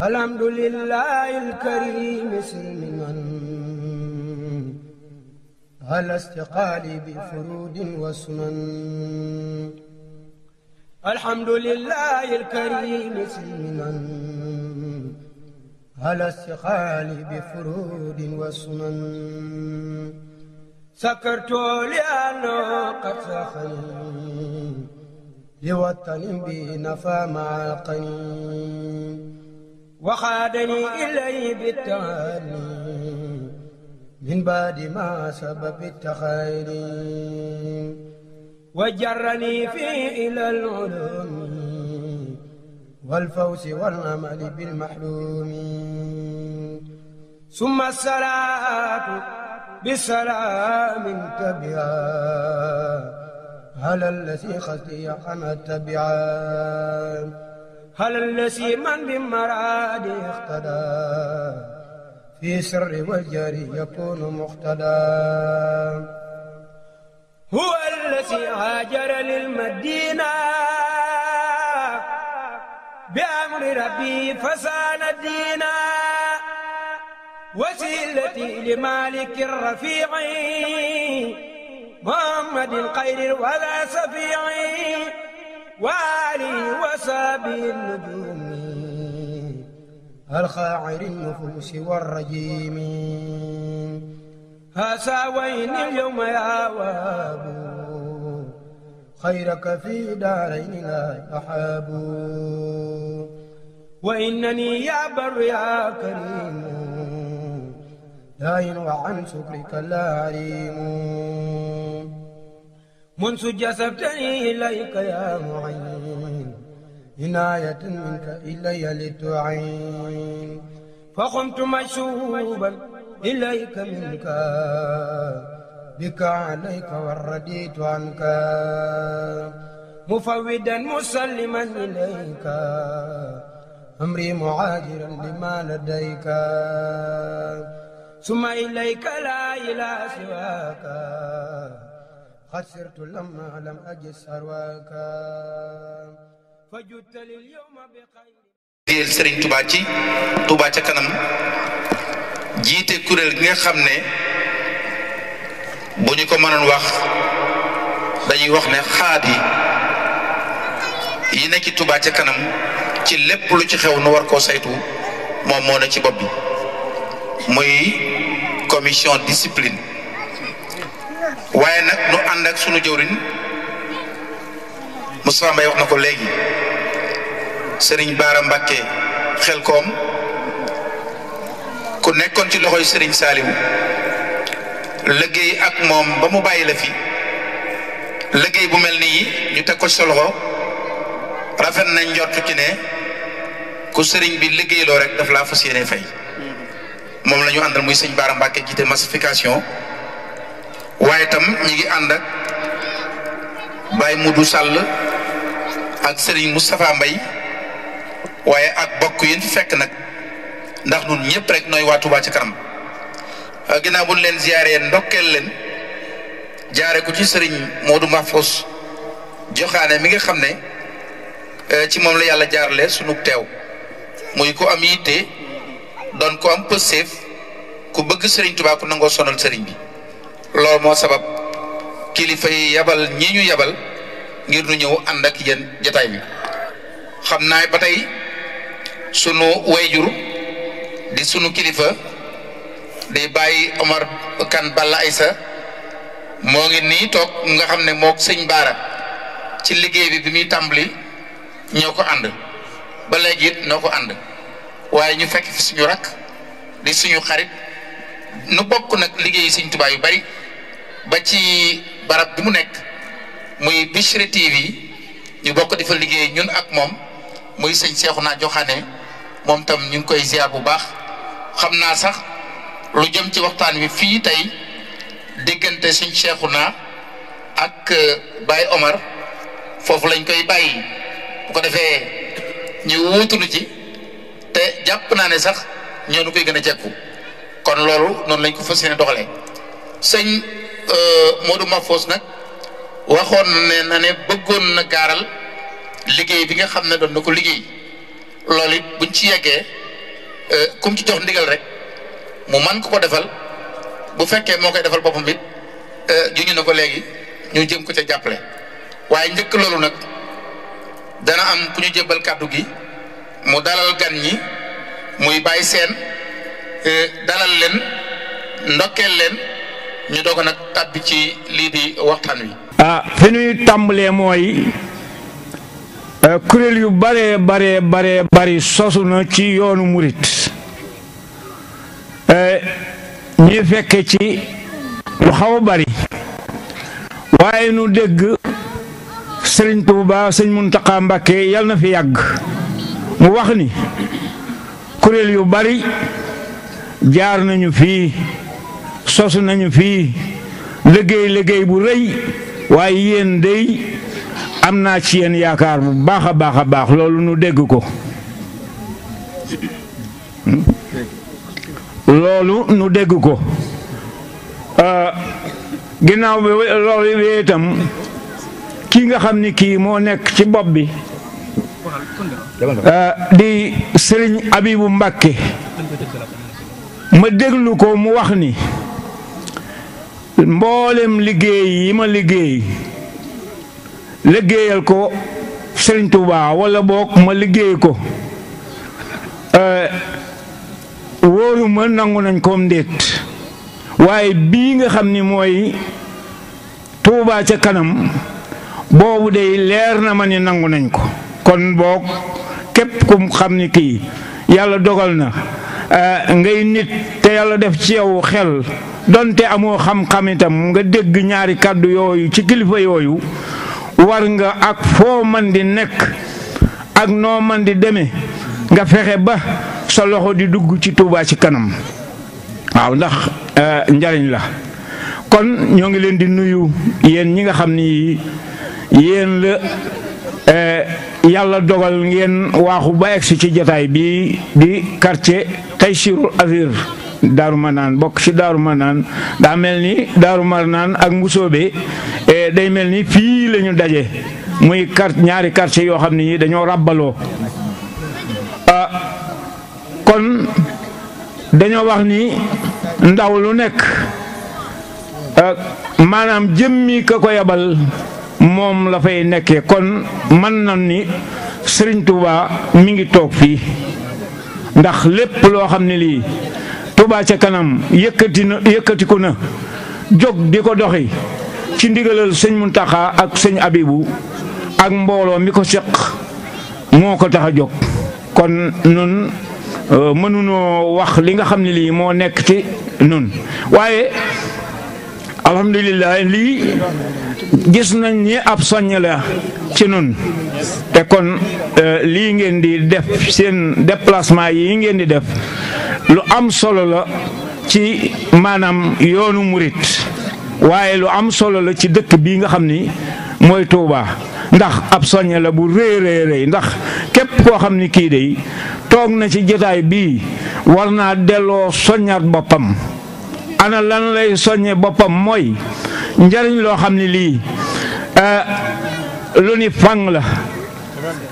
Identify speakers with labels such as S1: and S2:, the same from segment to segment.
S1: الحمد لله الكريم سلما على استقالي بفرود وسنن. الحمد لله الكريم سلما على استقالي بفرود وسنن. سكرت لأنه قد سخني لوطن بنفى مع القنين وخادني إليه بالتهاني من بعد ما سبب التخيل وجرني فيه إلى العلوم والفوز والأمل بالمحلوم. ثم الصلاة بالسلام تبعا على الذي خزي عن التبعا على الذي من بمراد اقتدى في سر والجري يكون مقتدى. هو الذي هاجر للمدينة بأمر ربي فسان الدين وسيلتي لمالك الرفيع محمد الخير ولا سفيع وآله وصحبه النجوم الخاعر النفوس والرجيم. هسا وين اليوم يا واب خيرك في دارين لا أحاب وإنني يا بر يا كريم داين وعن شكرك لا عليم. منذ جسبتني إليك يا معين عناية منك إلي لتعين فقمت مشوبا إليك منك بك عليك والرديت عنك مفودا مسلما إليك أمري معاجرا لما لديك ثم إليك لا إله سواك قد سرت لما لم أجد سرواك فجدت لليوم بخير.
S2: Serigne Touba ci Touba ca kanam jiite kuréel gi nga xam ne bu ñu ko mënoon wax dañuy wax ne xaat yi nekk ci Touba ca kanam ci lépp lu ci xew nu war koo saytu moom moo ne ci bopp bi muy commission discipline. waaye nag nu ànd ak sunu jëwriñ Moustapha Mbaye wax na ko léegi Serigne Bara Mbacké Xelkom ku nekkoon ci loxoy Serigne Saliou liggéey ak moom ba mu bàyyi la fi liggéey bu mel nii ñu teg ko ci sa loxo rafet nañ njort ci ne ku Serigne bi liggéeyloo rek daf laa fas yéene fay moom la ñu àndal muy Serigne Bara Mbacké jiite massification. waaye tam ñi ngi ànd ak Baye Moudou Sall ak Serigne Moustapha Mbaye waaye ak bokk yi fi fekk nag ndax ñun ñëpp rek nooy waa Touba ca kanam ginnaaw bu ñu leen ziaree ndokkeel leen jaare ko ci Serigne Modou Mahfous joxaane mi nga xam ne ci moom la yàlla jaarale sunu teew muy ko am yitte doon ko am pëseef ku bëgg Serigne Touba ku nangoo sonal Serigne bi. loolu moo sabab kilifa yi yabal ñii ñu yabal ngir nu ñëw ànd ak yéen jataay bi xam naa ba tey sunu wayjur di sunu kilifa di bàyyi Omar Kan Balla Aysa moo ngi nii toog nga xam ne mook sëñ Baara ci liggéey bi muy tàmbali ñoo ko ànd ba léegi it noo ko ànd waaye ñu fekk fi suñu rakk di suñu xarit nu bokk nag liggéey Sëñ Tuubaa yu bari ba ci barab bi mu nekk muy Bichri TV ñu bokk di fa liggéey ñun ak moom muy sëñ Seexuna Joxaane moom tam ñu ngi koy ziar bu baax xam naa sax lu jëm ci waxtaan wi fii tey diggante sëñ Seexuna ak Baye Omar foofu lañ koy bàyyi bu ko defee ñu wuutunu ci te jàpp naa ne sax ñoo nu koy gën a jekku kon loolu noonu lañ ko fas yéene doxalee sëñ Modou Mahfous nag waxoon na ne bëggoon na gaaral liggéey bi nga xam ne doon na ko liggéey loolu it buñ ci yeggee kum ci jox ndigal rek mu man ko defal bu fekkee moo koy defal boppam it juñu na ko léegi ñu jëm ko ca jàppale waaye njëkk loolu nag dana am ku ñu jébbal kàddu gi mu dalal gan ñi muy bàyyi seen dalal leen ndokkeel leen ñu doog nag tàbbi ci lii di waxtaan wi.
S3: fi ñuy tàmbalee mooy kuréel yu bari sosu na ci yoonu murit ñuy fekke ci lu xaw a bari waaye nu dégg Sëriñ Tuuba Sëñ Muntaxa Mbàkke yal na fi yàgg mu wax ni kuréel yu bari jaar nañu fii sosu nañu fii liggéey bu rëy waaye yéen dey am naa ci yéen yaakaar bu baax a baax loolu nu dégg ko ginnaaw bi loolu bi itam kii nga xam ni kii moo nekk ci bopp bi di Sëriñ Abibu Mbàkke ma déglu ko mu wax ni mboolem liggéey yi ma liggéeyal ko Sëriñ Tuubaa wala boog ma liggéey ko wóoruma nangu nañ koom ndéet waaye bii nga xam ni mooy Tuubaa ca kanam boobu day leer na ma ni nangu nañ ko kon boog képp ku xam ni kii yàlla dogal na ngay nit te yàlla def ci yow xel donte amoo xam-xam itam nga dégg ñaari kàddu yooyu ci kilifa yooyu war nga ak foo man di nekk ak noo man di demee nga fexe ba sa loxo di dugg ci Tuubaa ci kanam waaw ndax njariñ la kon ñoo ngi leen di nuyu yéen ñi nga xam ni yéen la yàlla dogal ngeen waaxu ba egsi ci jataay bi di quartier Taysiroul Assir Daaru Manaan bokk ci Daaru Manaan daa mel ni Daaru Manaan ak Mbusoobe day mel ni fii la ñu daje muy ñaari quartier yoo xam ni dañoo ràbbaloo kon dañoo wax ni ndaw lu nekk maanaam jëmmi ka ko yabal moom la fay nekkee kon man na ni Sëriñ Tuubaa mi ngi toog fii ndax lépp loo xam ne lii Tuubaa ca kanam yëkkatiku na jóg di ko doxi ci ndigalal Sëñ Muntaxa ak Sëñ Abibu ak mbooloo mi ko seq moo ko tax a jóg kon nun mënunoo wax li nga xam ne lii moo nekk ci nun waaye alhamdulilah lii gis nañ ni ab soññ la ci nun te kon lii ngeen di def seen déplacement yi ngeen di def lu am solo la ci maanaam yoonu murit waaye lu am solo la ci dëkk bii nga xam ni mooy Touba ndax ab soññ la bu rëy ndax képp koo xam ni kii day toog na ci jotaay bii war naa delloo soññaat boppam ana lan lay soññe boppam mooy njariñ loo xam ne lii lu ni fang la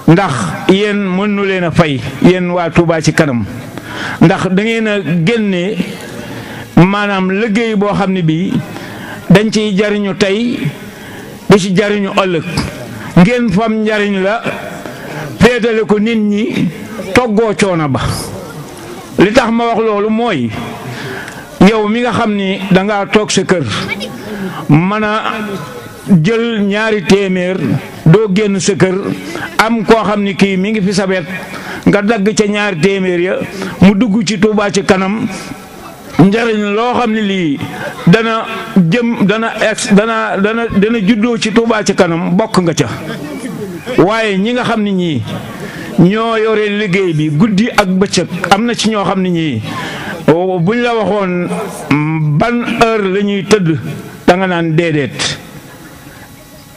S3: ndax yéen mënu leen a fay yéen waa Touba ci kanam ndax da ngeen a génne maanaam liggéey boo xam ne bii dañ ciy jariñu tey di ci jariñu ëllëg ngeen fam njariñ la féetale ko nit ñi toggoo coono ba li tax ma wax loolu mooy yow mi nga xam ni dangaa toog sa kër mën a jël ñaari téeméer doo génn sa kër am koo xam ni kii mi ngi fi sabet nga dagg ca ñaari téeméer ya mu dugg ci Touba ci kanam njariñ loo xam ne lii dana juddoo ci Touba ci kanam bokk nga ca waaye ñi nga xam ne ñii ñoo yore liggéey bi guddi ak bëccëg am na ci ñoo xam ne ñii buñ la waxoon ban heure la ñuy tëdd da nga naan déedéet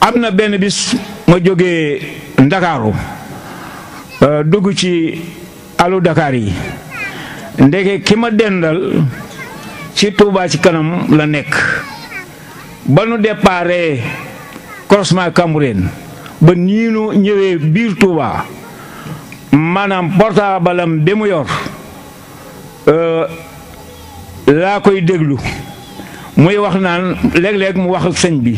S3: am na benn bis ma jógee Ndakaaru dugg ci alu Dakar yi ndeke ki ma dendal ci Touba ci kanam la nekk ba nu déparé croisement Cambérène ba nii nu ñëwee biir Touba maanaam portable am bi mu yor laa koy déglu muy wax naan léeg-léeg mu wax ak sëñ bi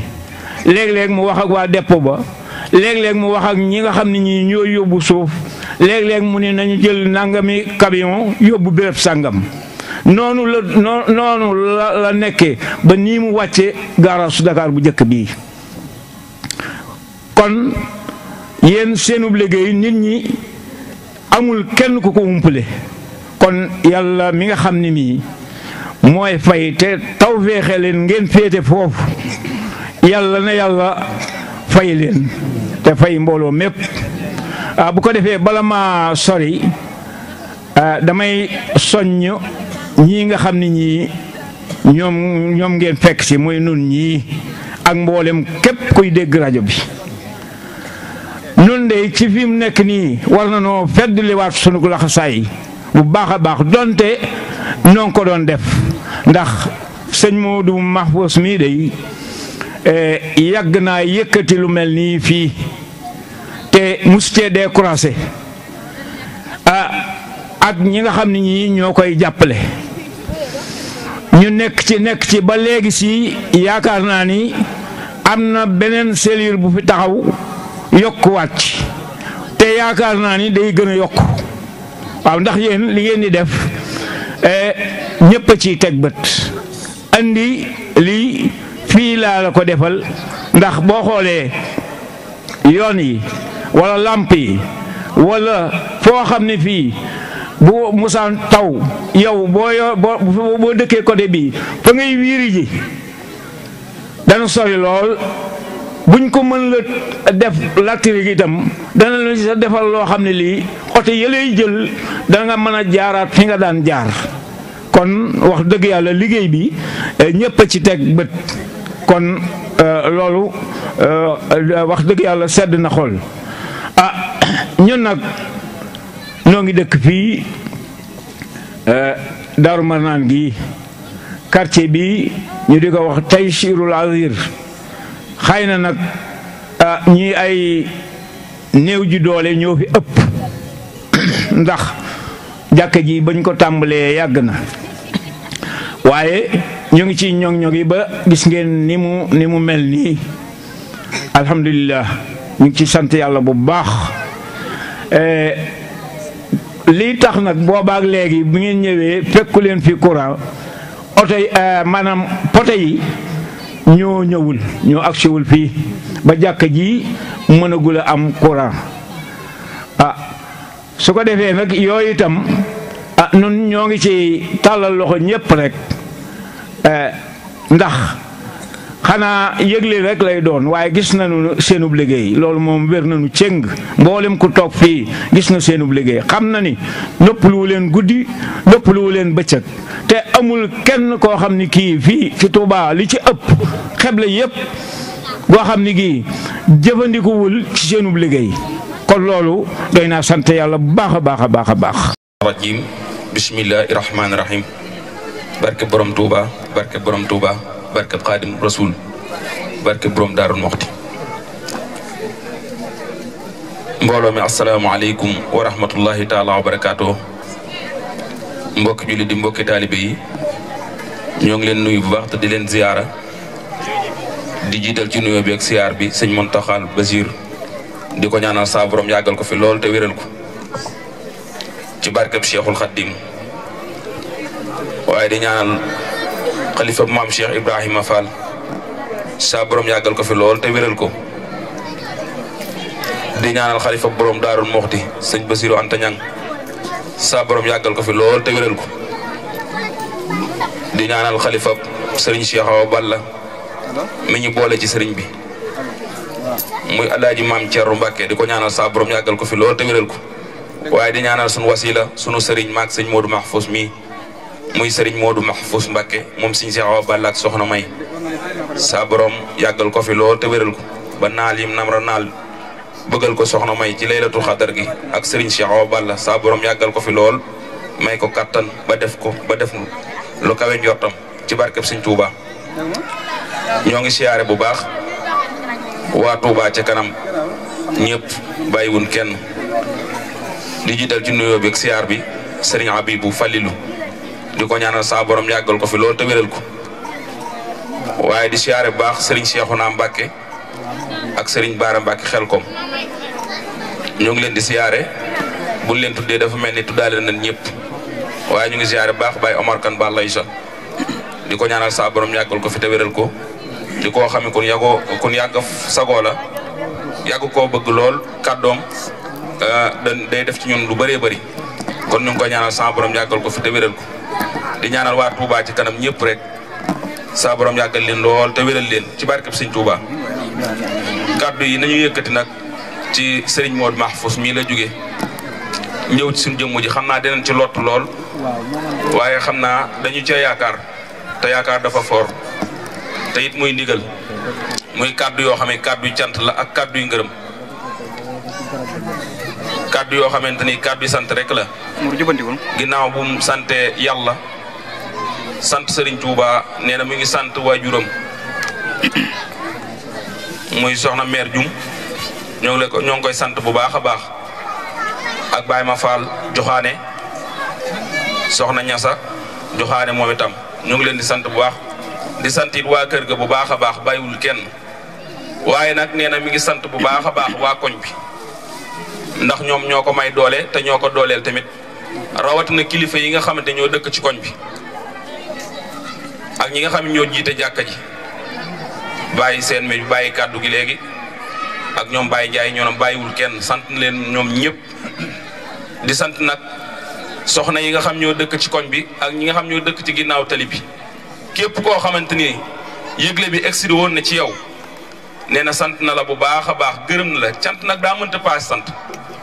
S3: léeg-léeg mu wax ak waa dépôt ba léeg-léeg mu wax ak ñi nga xam ne ñii ñoo yóbbu suuf léeg-léeg mu ne nañu jël nangami camion yóbbu béréb sàngam noonu la nekkee ba nii mu wàcce garage Dakar bu njëkk bii. kon yéen seenub liggéey nit ñi amul kenn ku ko umpale kon yàlla mi nga xam ne mii mooy fay te taw feexe leen ngeen féete foofu yàlla na yàlla fay leen te fay mbooloo mépp. bu ko defee bala ma sori damay soññ ñii nga xam ne ñii ñoom ngeen fekk si muy nun ñii ak mboolem képp kuy dégg rajo bi. nun de ci fi mu nekk nii war na noo feddliwaat sunu laxasaay bu baax a baax donte noo ko doon def ndax sëñ Modou Mahfous mii day yàgg naa yëkkati lu mel nii fii te mustee découragé ak ñi nga xam ne ñii ñoo koy jàppale ñu nekk ci ba léegi si yaakaar naa ni am na beneen cellule bu fi taxaw yokk wàcc te yaakaar naa ni day gën a yokk waaw ndax yéen li ngeen di def ñëpp a ciy teg bët andi lii fii laa la ko defal ndax boo xoolee yoon yi wala làmp yi wala foo xam ne fii bu musaan taw yow boo dëkkee côté bii fa ngay wiiri ji dana sori lool buñ ko mën la def latrik itam dana la sa defal loo xam ne lii oto yëlay jël da nga mën a jaaraat fi nga daan jaar kon wax dëgg yàlla liggéey bi ñëpp a ci teg bët kon loolu wax dëgg yàlla sedd na xol ñun nag noo ngi dëkk fii Daaru Marnaan gi quartier bi ñu di ko wax Taysirul Azir xëy na nag ñii ay néew ji doole ñoo fi ëpp ndax jàkka ji bañ ko tàmbalee yàgg na waaye ñu ngi ci ñoŋ-ñoŋ yi ba gis ngeen ni mu mel nii alhamdulilah ñu ngi ci sant yàlla bu baax lii tax nag boobaak léegi bu ngeen ñëwee fekku leen fi courant oto yi maanaam poto yi ñoo ñëwul ñoo agsiwul fii ba jàkka ji mënagul a am courant su ko defee nag yooyu itam nun ñoo ngi ci tàllal loxo ñëpp rek ndax xanaa yëgle rek lay doon waaye gis nañu seenub liggéey loolu moom wér nañu cëng mboolem ku toog fii gis na seenub liggéey xam na ni noppaluwu leen guddi noppaluwu leen bëccëg te amul kenn koo xam ni kii fii ci Touba li ci ëpp xeble yëpp boo xam ni kii jëfandikuwul ci seenub liggéey kon loolu doy naa sant yàlla bu baax a baax a baax a baax.
S4: rajim bismillahi rahmaani rahim barke borom Touba barke borom Touba barke Xaadim Rasul barke borom Daaru Muxti mbooloo mi asalaamaaleykum wa rahmatullahi taala wa barakaatu mbokki julli di mbokki taalibe yi ñoo ngi leen nuyu bu baax te di leen ziyaara di jiital ci nuyoo bi ak ziyaar bi sëñ Muntaxa Basiir di ko ñaanal saa borom yàggal ko fi lool te wéral ko ci barkeb Cheikhul Khadim waaye di ñaanal xalifa maam Cheikh Ibrahima Fall saa borom yàggal ko fi lool te wéral ko di ñaanal xalifa borom Daarul Muxti sëñ Basiru Anta Ñang saa borom yàggal ko fi lool te wéral ko di ñaanal xalifa sëriñ Cheikh Awa Balla mi ñu boole ci sëriñ bi muy alaaji maam Thierno Mbacke di ko ñaanal saa borom yàggal ko fi lool te wéral ko waaye di ñaanal sunu wasila sunu sëriñ maag sëñ Modou Mahfous mi muy sëriñ Modou Mahfous Mbacke moom sëñ Cheikh Awa Balla ak soxna May saa borom yàggal ko fi lool te wéral ko ba naal yim namra naal bëggal ko soxna May ci laylatul xadar gi ak sëriñ Cheikh Awa Balla saa borom yàggal ko fi lool may ko kattan ba def lu kawe njortam ci barkeb sëñ Touba ñoo ngi siyaare bu baax waa Touba ca kanam ñëpp bàyyiwun kenn di jiital ci nuyoo bi ak siyaar bi sëriñ Abibu Fallilu di ko ñaanal sa borom yàggal ko fi loolu te wéral ko waaye di siyaare bu baax Serigne Cheikhouna Mbacke ak Serigne Bara Mbacke Xelkom ñoo ngi leen di siyaare buñ leen tuddee dafa mel ni tuddaale nañ ñëpp waaye ñu ngi siyaare bu baax Baye Omar Kane Balla Aïcha di ko ñaanal sa borom yàggal ko fi te wéral ko di koo xam ne kun yàgg sagoo la yàgg koo bëgg lool kàddoom day def ci ñun lu bëree bëri kon ñu ngi koy ñaanal sa borom yàggal ko fi te wéral ko di ñaanal waa Touba ci kanam ñëpp rek sa borom yàggal leen lool te wéral leen ci barkeb Sëñ Touba kàddu yi nañu yëkkati nag ci Serigne Modou Mahfous mii la jóge ñëw ci suñu jëmm ji xam naa dinañ ci lott lool waaye xam naa dañu cee yaakaar te yaakaar dafa fort te it muy ndigal muy kàddu yoo xam ne kàddu yu cant la ak kàddu yu ngërëm kàddu yoo xamante ni kàddu yu sant rek la ginnaaw bu mu sante yàlla sant Serigne Touba nee na mi ngi sant waajuram muy soxna mère Dioum ñoo ngi koy sant bu baax a baax ak Baye Ma Fall joxaane soxna Ñasa joxaane moom itam ñoo ngi leen di sant bu baax di sant it waa kër ga bu baax a baax bàyyiwul kenn waaye nag nee na mi ngi sant bu baax a baax waa koñ bi ndax ñoom ñoo ko may doole te ñoo ko dooleel tamit rawatina kilifa yi nga xamante ñoo dëkk ci koñ bi ak ñi nga xam ne ñoo jiite jàkka ji bàyyi seen mi bàyyi kàddu gi léegi ak ñoom Baye Ndiaye ñoom bàyyiwul kenn sant leen ñoom ñëpp di sant nag soxna yi nga xam ñoo dëkk ci koñ bi ak ñi nga xam ñoo dëkk ci ginnaaw tali bi képp koo xamante ni yëgle bi egsi woon na ci yow nee na sant na la bu baax a baax gërëm na la cant nag daa mënta paas sant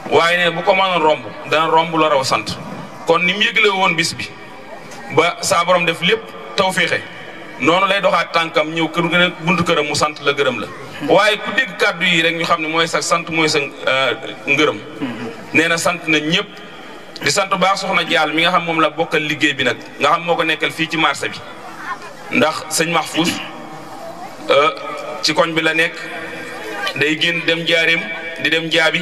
S4: waaye ne bu ko mënoon romb dana romb la raw sant kon ni mu yëgle woon bis bi ba saa borom def lépp taw féexe noonu lay doxaat tànkam ñëw kër gën a buntu këram mu sant la gërëm la waaye ku dégg kàddu yi rek ñu xam ne mooy sa sant mooy sa ngërëm nee na sant na ñëpp di sant baax soxna Jaal mi nga xam moom la bokkal liggéey bi nag nga xam moo ko nekkal fii ci marché bi ndax sëñ Mahfous ci koñ bi la nekk day génn dem jaareem di dem jaabi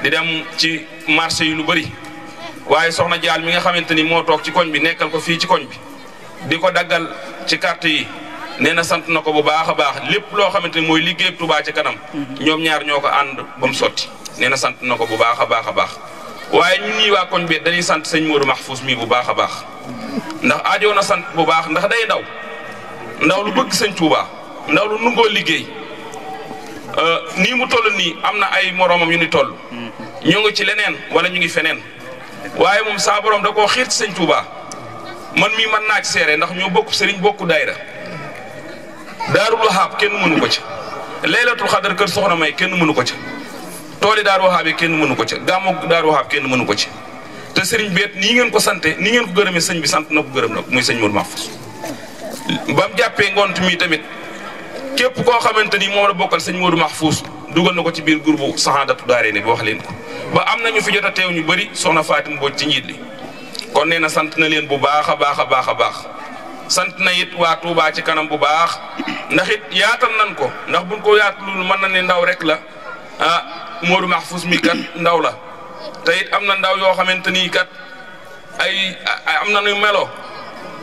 S4: di dem ci marché yi lu bëri waaye soxna Jaal mi nga xamante ni moo toog ci koñ bi nekkal ko fii ci koñ bi di ko daggal ci carte yi nee na sant na ko bu baax a baax lépp loo xamante ni mooy liggéey Touba ci kanam ñoom ñaar ñoo ko ànd ba mu sotti nee na sant na ko bu baax a baax a baax waaye ñun ñii waa koñ bi dañuy sant sëñ Modou Mahfous mii bu baax a baax ndax aajoo na sant bu baax ndax day ndaw lu bëgg sëñ Touba ndaw lu nungoo liggéey nii mu toll nii am na ay moroomam yu ni toll ñu ngi ci leneen wala ñu ngi feneen waaye moom saa borom da koo xiir ci sëñ Touba man mii mën naa ci seere ndax ñoo bokk sëriñ bokku daayra Daarul Wahab kenn mënu ko ci Laylatul Xadar kër soxna May kenn mënu ko ci tooli Daaru Wahab yi kenn mënu ko ci gàmmu Daaru Wahab kenn mënu ko ci te sëriñ beet nii ngeen ko sante nii ngeen ko gërëmee sëñ bi sant na ko gërëm na ko muy sëñ Modou Mahfous ba mu jàppee ngont mi tamit képp koo xamante ni moom la bokkal sëñ Modou Mahfous dugal na ko ci biir groupe Sahadatu Daarayni bi wax leen ko ba am na ñu fi jot a teew ñu bëri soxna Fatim Mbodj ci njiit li kon nee na sant na leen bu baax a baax a baax a baax sant na it waa Touba ci kanam bu baax ndax it yaatal nan ko ndax buñ ko yaatalul mën na ne ndaw rek la ah Modou Mahfous mi kat ndaw la te it am na ndaw yoo xamante ni kat ay am na nu melo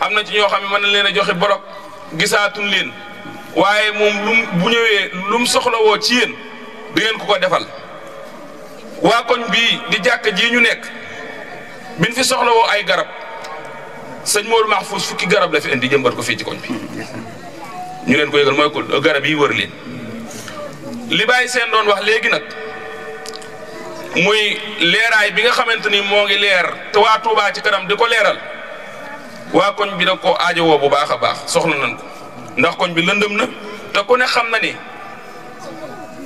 S4: am na ci ñoo xam ne mën na leen a joxe bolok gisaatuñ leen waaye moom bu ñëwee lu mu soxlawoo ci yéen di ngeen ko defal waa koñ bii di jàkk ji ñu nekk biñ fi soxlawoo ay garab sëñ Modou Mahfous fukki garab la fi indi jëmbat ko fii ci koñ bi ñu leen ko yëgal mooy ko garab yi wër leen li bàyyi seen doon wax léegi nag muy leeraay bi nga xamante ni moo ngi leer te waa Touba ci kanam di ko leeral waa koñ bi da ko aajowoo bu baax a baax soxla nañ ko ndax koñ bi lëndëm na te ku ne xam na ni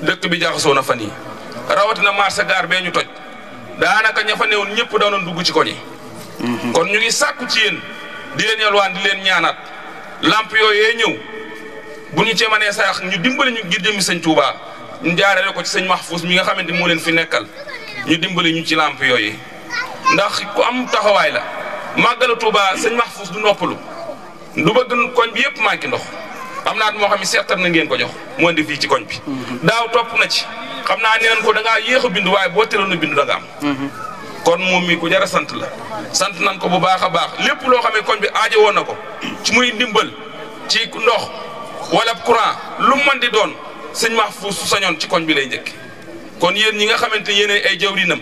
S4: dëkk bi jaxasoo na fan yi rawatina marché gaar bee ñu toj daanaka ña fa newoon ñëpp danoon dugg ci koñ yi kon ñu ngi sàkku ci yéen di leen yalwaan di leen ñaanaat lamp yooyee ñëw bu ñu cee mënee sax ñu dimbali ñu ngir jëmi sëñ Touba ñu jaarale ko ci sëñ Mahfous mi nga xamante moo leen fi nekkal ñu dimbali ñu ci lamp yooyu ndax ku am taxawaay la màggalu Touba sëñ Mahfous du noppalu du bëgg koñ bi yëpp manqué ndox am naa moo xam ne seetar na ngeen ko jox moo indi fii ci koñ bi daaw topp na ci xam naa ne ko da ngaa yéex a bindu waaye boo teeloon a bindu da nga am kon moom mi ku jar a sant la sant nan ko bu baax a baax lépp loo xam ne koñ bi aajo woon na ko ci muy ndimbal ci ndox wala courant lu mën di doon sëñ Mahfouz su sañoon ci koñ bi lay njëkk kon yéen ñi nga xamante yéen ay jawrinam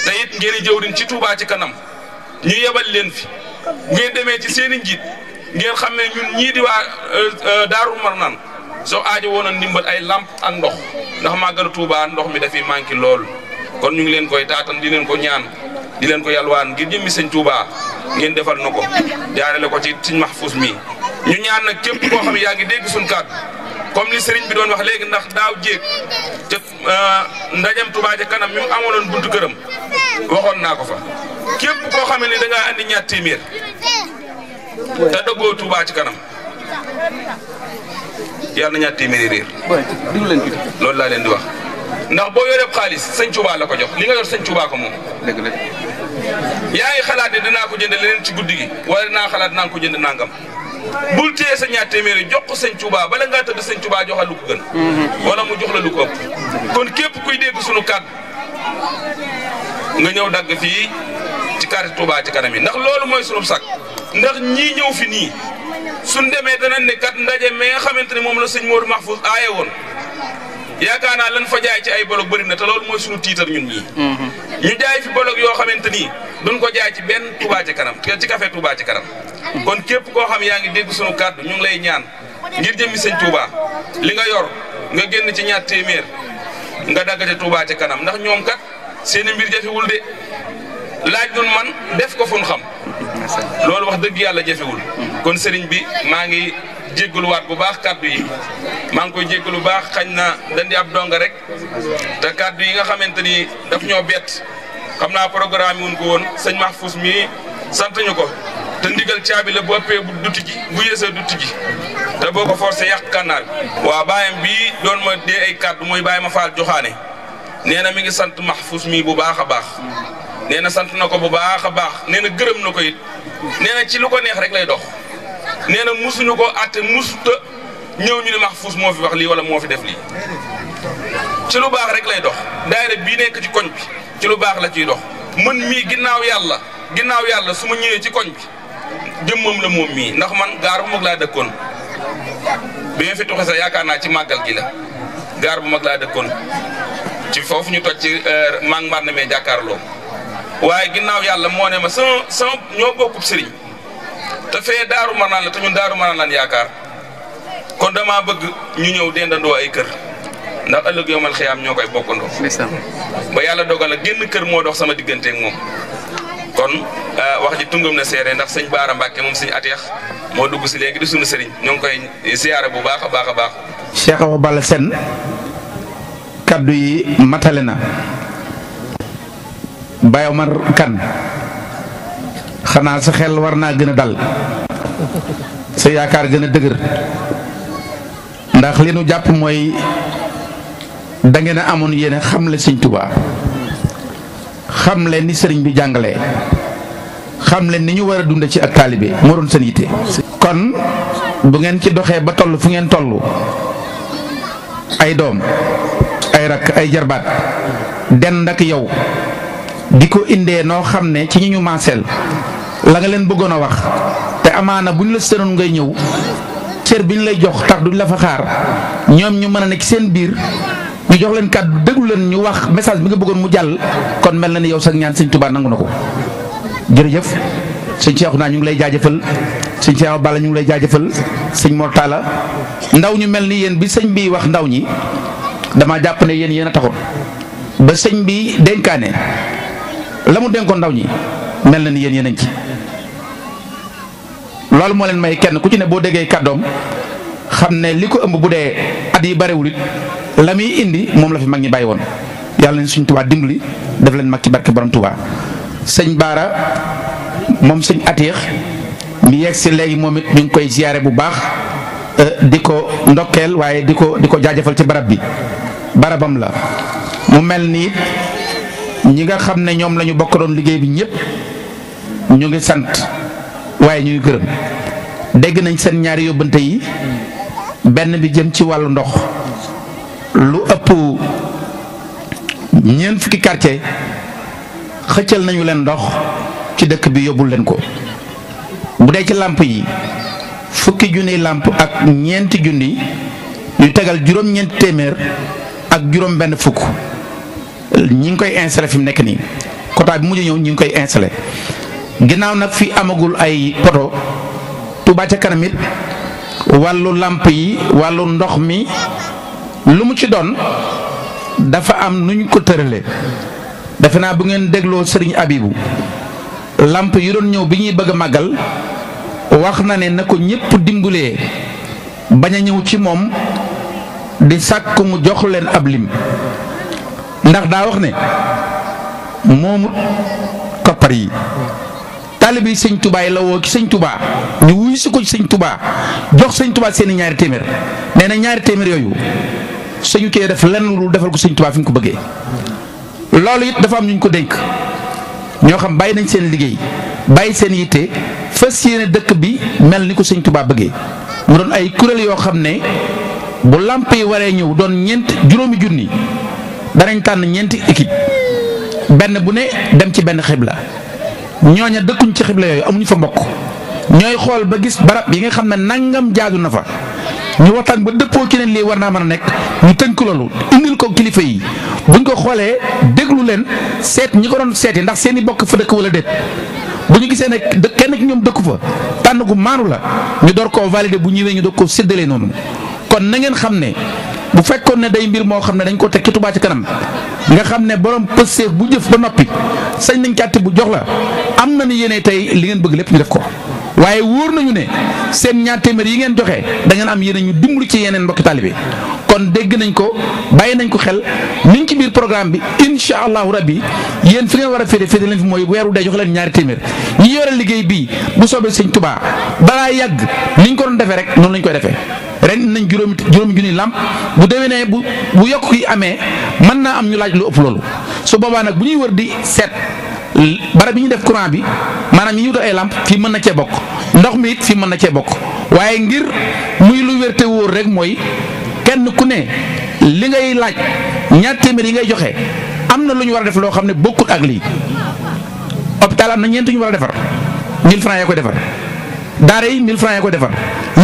S4: te it ngeen i jawrin ci Touba ci kanam ñu yebal leen fi ngeen demee ci seen i njiit ngeen xam ne ñun ñii di waa Daaru Marnaan soo aajo woon a ndimbal ay lamp ak ndox ndax màggalu Touba ndox mi dafay manqué lool kon ñu ngi leen koy taatan di leen ko ñaan di leen ko yalwaan ngir jëmmi sëñ Touba ngeen defal na ko jaarale ko ci sëñ Mahfouz mi ñu ñaan nag képp koo xam ne yaa ngi dégg suñu kàddu comme li sëriñ bi doon wax léegi ndax daaw jéeg te ndajam Touba ca kanam mi mu amaloon buntu këram waxoon naa ko fa képp koo xam ne da ngaa andi ñaar téeméer te dëggoo Touba ci kanam yàlla na ñaar téeméeri réer loolu laa leen di wax ndax boo yoree xaalis sëñ Touba la ko jox li nga yor sëñ Touba ko moom. dëgg la yaa ngi xalaat ne dinaa ko jënd leneen ci guddi gi wala dinaa xalaat naa ko jënd nangam bul téye sa ñaar téeméeri jox ko sëñ Touba bala ngaa tëdd sëñ Touba joxal lu ko gën. wala mu jox la lu ko ëpp. kon képp kuy dégg sunu kàddu nga ñëw dagg fii ci carte Touba ci kanam yi ndax loolu mooy sunu sak ndax ñii ñëw fi nii suñ demee danañ ne kat ndaje mais nga xamante ne moom la sëñ Modou Mahfouz aaye woon yaakaar naa lan fa jaay ci ay bolog bëri na te loolu mooy sunu tiitar ñun ñii. ñu jaay fi bolog yoo xamante ni duñ ko jaay ci benn Touba ci kanam ci café Touba ci kanam. kon képp koo xam yaa ngi dégg sunu kàddu ñu ngi lay ñaan ngir jëmmi sëñ Touba li nga yor nga génn ci ñaar téeméer nga daggate Touba ci kanam ndax ñoom kat seeni mbir jafewul de laaj dun man def ko fun xam loolu wax dëgg yàlla jafewul kon sëriñ bi maa ngi jéggaluwaat bu baax kàddu yi maa ngi koy jéggalu bu baax xañ na dandi ab donga rek te kàddu yi nga xamante ni daf ñoo bett xam naa programme yi wuñ ko woon sëñ Mahfouz mii sant ñu ko te ndigal caabi la bu ëppee bu dutti ji bu yéesee dutti ji te boo ko forcé yàq kànnaar bi waaw bàyyam bii doon ma dee ay kàddu mooy bàyyi ma faal joxaane nee na mi ngi sant Mahfouz mii bu baax a baax nee na sant na ko bu baax a baax nee na gërëm na ko it nee na ci lu ko neex rek lay dox nee na musuñu ko atte musuta ñëw ñu ne Mahfouz moo fi wax lii wala moo fi def lii ci lu baax rek lay dox daayira bii nekk ci koñ bi ci lu baax la ciy dox man mii ginnaaw yàlla su ma ñëwee ci koñ bi jëmmam la moom mii ndax man gaar bu mag laa dëkkoon bi ma fi tuxe sax yaakaar naa ci màggal gi la gaar bu mag laa dëkkoon ci foofu ñu toj ci mang mbar na mee jàkkaarloo waaye ginnaaw yàlla moo ne ma sama ñoo bokkub sëriñ te fee Daaru Marnaan la te ñun Daaru Marnaan lan yaakaar kon dama bëgg ñu ñëw dendandoo ay kër ndax ëllëg yowmal xiyaam ñoo koy bokkandoo ba yàlla dogal a génn kër moo dox sama digganteeg moom kon wax ji tungam na seere ndax sëñ Baara Mbàkke moom sëñ Ateex moo dugg si léegi di sunu sëriñ ñoo ngi koy ziyaare bu baax a baax a baax.
S5: Cheikh Awa Balla Sène kaddu yi matale na Baye Omar Kane xanaa sa xel war naa gën a dal sa yaakaar gën a dëgër ndax li nu jàpp mooy da ngeen a amoon yéene xamle sëñ Tuubaa xamle ni sëriñ bi jàngalee xamle ni ñu war a dunde ci ak taalibe moo doon seen yitte. kon bu ngeen ci doxee ba toll fu ngeen toll ay doom ay rakk ay jarbaat dend ak yow di ko indee noo xam ne ci ñi ñu maaseel la nga leen bëggoon a wax te amaana bu ñu la sënoon ngay ñëw cër bi ñu lay jox tax duñ la fa xaar ñoom ñu mën a nekk seen biir ñu jox leen kàddu déglu leen ñu wax message bi nga bëggoon mu jàll kon mel na ni yow sax ñaan sëñ Tuubaa nangu na ko. jërëjëf sëñ Cheikhouna ñu ngi lay jaajëfal sëñ Cheikh Awa Balla ñu ngi lay jaajëfal sëñ Mor Talla ndaw ñu mel ni yéen bi sëñ bi wax ndaw ñi dama jàpp ne yéen a taxoon ba sëñ bi dénkaane la mu dénkoon ndaw ñi mel na ni yéen a ngi ci. loolu moo leen may kenn ku ci ne boo déggee kàddoom xam ne li ko ëmb bu dee at yi barewul it la muy indi moom la fi mag ñi bàyyi woon yàlla nañ suñ Tuubaa dimbali def leen mag ci barke borom Tuubaa. sëñ Baara moom sëñ Ateex mi yegg si léegi moom it ñu ngi koy ziyaare bu baax di ko ndokkeel waaye di ko jaajëfal ci barab bi barabam la mu mel ni ñi nga xam ne ñoom la ñu bokk doon liggéey bi ñëpp ñu ngi sant waaye ñu ngi gërëm dégg nañ seen ñaari yóbbante yi benn bi jëm ci wàllu ndox lu ëpp ñeent fukki quartier xëccal nañu leen ndox ci dëkk bi yóbbul leen ko. bu dee ci làmp yi fukki junniy làmp ak ñeenti junni yu tegal juróom-ñeenti téeméer ak juróom-benn fukk ñi ngi koy installé fi mu nekk nii quota bi mujj ñëw ñi ngi koy installé. ginnaaw nag fi amagul ay poto Touba ca kanam it wàllu làmp yi wàllu ndox mi lu mu ci doon dafa am nuñ ko tëralee defe naa bu ngeen dégloo Serigne Abibou làmp yi doon ñëw bi ñuy bëgg a màggal wax na ne na ko ñëpp dimbalee bañ a ñëw ci moom di sàkk mu jox leen ab lim ndax daa wax ne moomut koppar yi taalibe yi sëñ Touba yi la woo ci sëñ Touba ñu wuy si ko ci sëñ Touba jox sëñ Touba seeni ñaari téeméer nee na ñaari téeméer yooyu suñu cee def lenn lu defal ko sëñ Touba fi mu ko bëggee loolu it dafa am ñu ko dénk ñoo xam bàyyi nañ seen liggéey bàyyi seen yitte fas yéene dëkk bi mel ni ko sëñ Touba bëggee mu doon ay kuréel yoo xam ne bu làmp yi waree ñëw doon juróomi junni danañ tànn ñeenti équipe benn bu ne dem ci benn xibla ñooña dëkkuñ ci xibla yooyu amuñu fa mbokk ñooy xool ba gis barab yi nga xam ne nangam jaadu na fa ñu waxtaan ba dëppoo ci ne lii war naa mën a nekk ñu tënk loolu indil ko kilifa yi buñ ko xoolee déglu leen seet ñi ko doon seeti ndax seeni bokk fa dëkk wala déet bu ñu gisee ne kenn ci ñoom dëkku fa tànn gu maanu la ñu door koo valider bu ñëwee ñu door koo séddalee noonu kon na ngeen xam ne bu fekkoon ne day mbir moo xam ne dañ ko teg ci Touba ca kanam nga xam ne borom pësteef bu jëf ba noppi sañ nañ càtti bu jox la am na ni yéene tey li ngeen bëgg lépp ñu def ko waaye wóor nañu ne seen ñaar téeméer yi ngeen joxe da ngeen am yéene ñu dimbali ci yeneen mbokki taalibe kon dégg nañ ko bàyyi nañ ko xel niñ ci biir programme bi incha allahu rabbi yéen fi ngeen war a féete leen fi mooy weeru dee joxe leen ñaari téeméer ñi yore liggéey bii bu soobee sëñ Touba balaa yàgg niñ ko doon defee rek noonu lañ koy defee ren nañ juróomi junni làmp bu déwénee bu yokk yi amee mën naa am ñu laaj lu ëpp loolu su boobaa nag bu ñuy wër di seet barab bi ñu def courant bi maanaam ñi ñu wutal ay làmp fii mën na cee bokk ndox mi it fii mën na cee bokk waaye ngir muy lu wér te wóor rek mooy kenn ku ne li ngay laaj ñaar téeméer yi ngay joxe am na lu ñu war a def loo xam ne bokkut ak lii hôpital am na ñeent ñu war a defar 1000 francs yaa koy defar daara yi 1000 francs yaa koy defar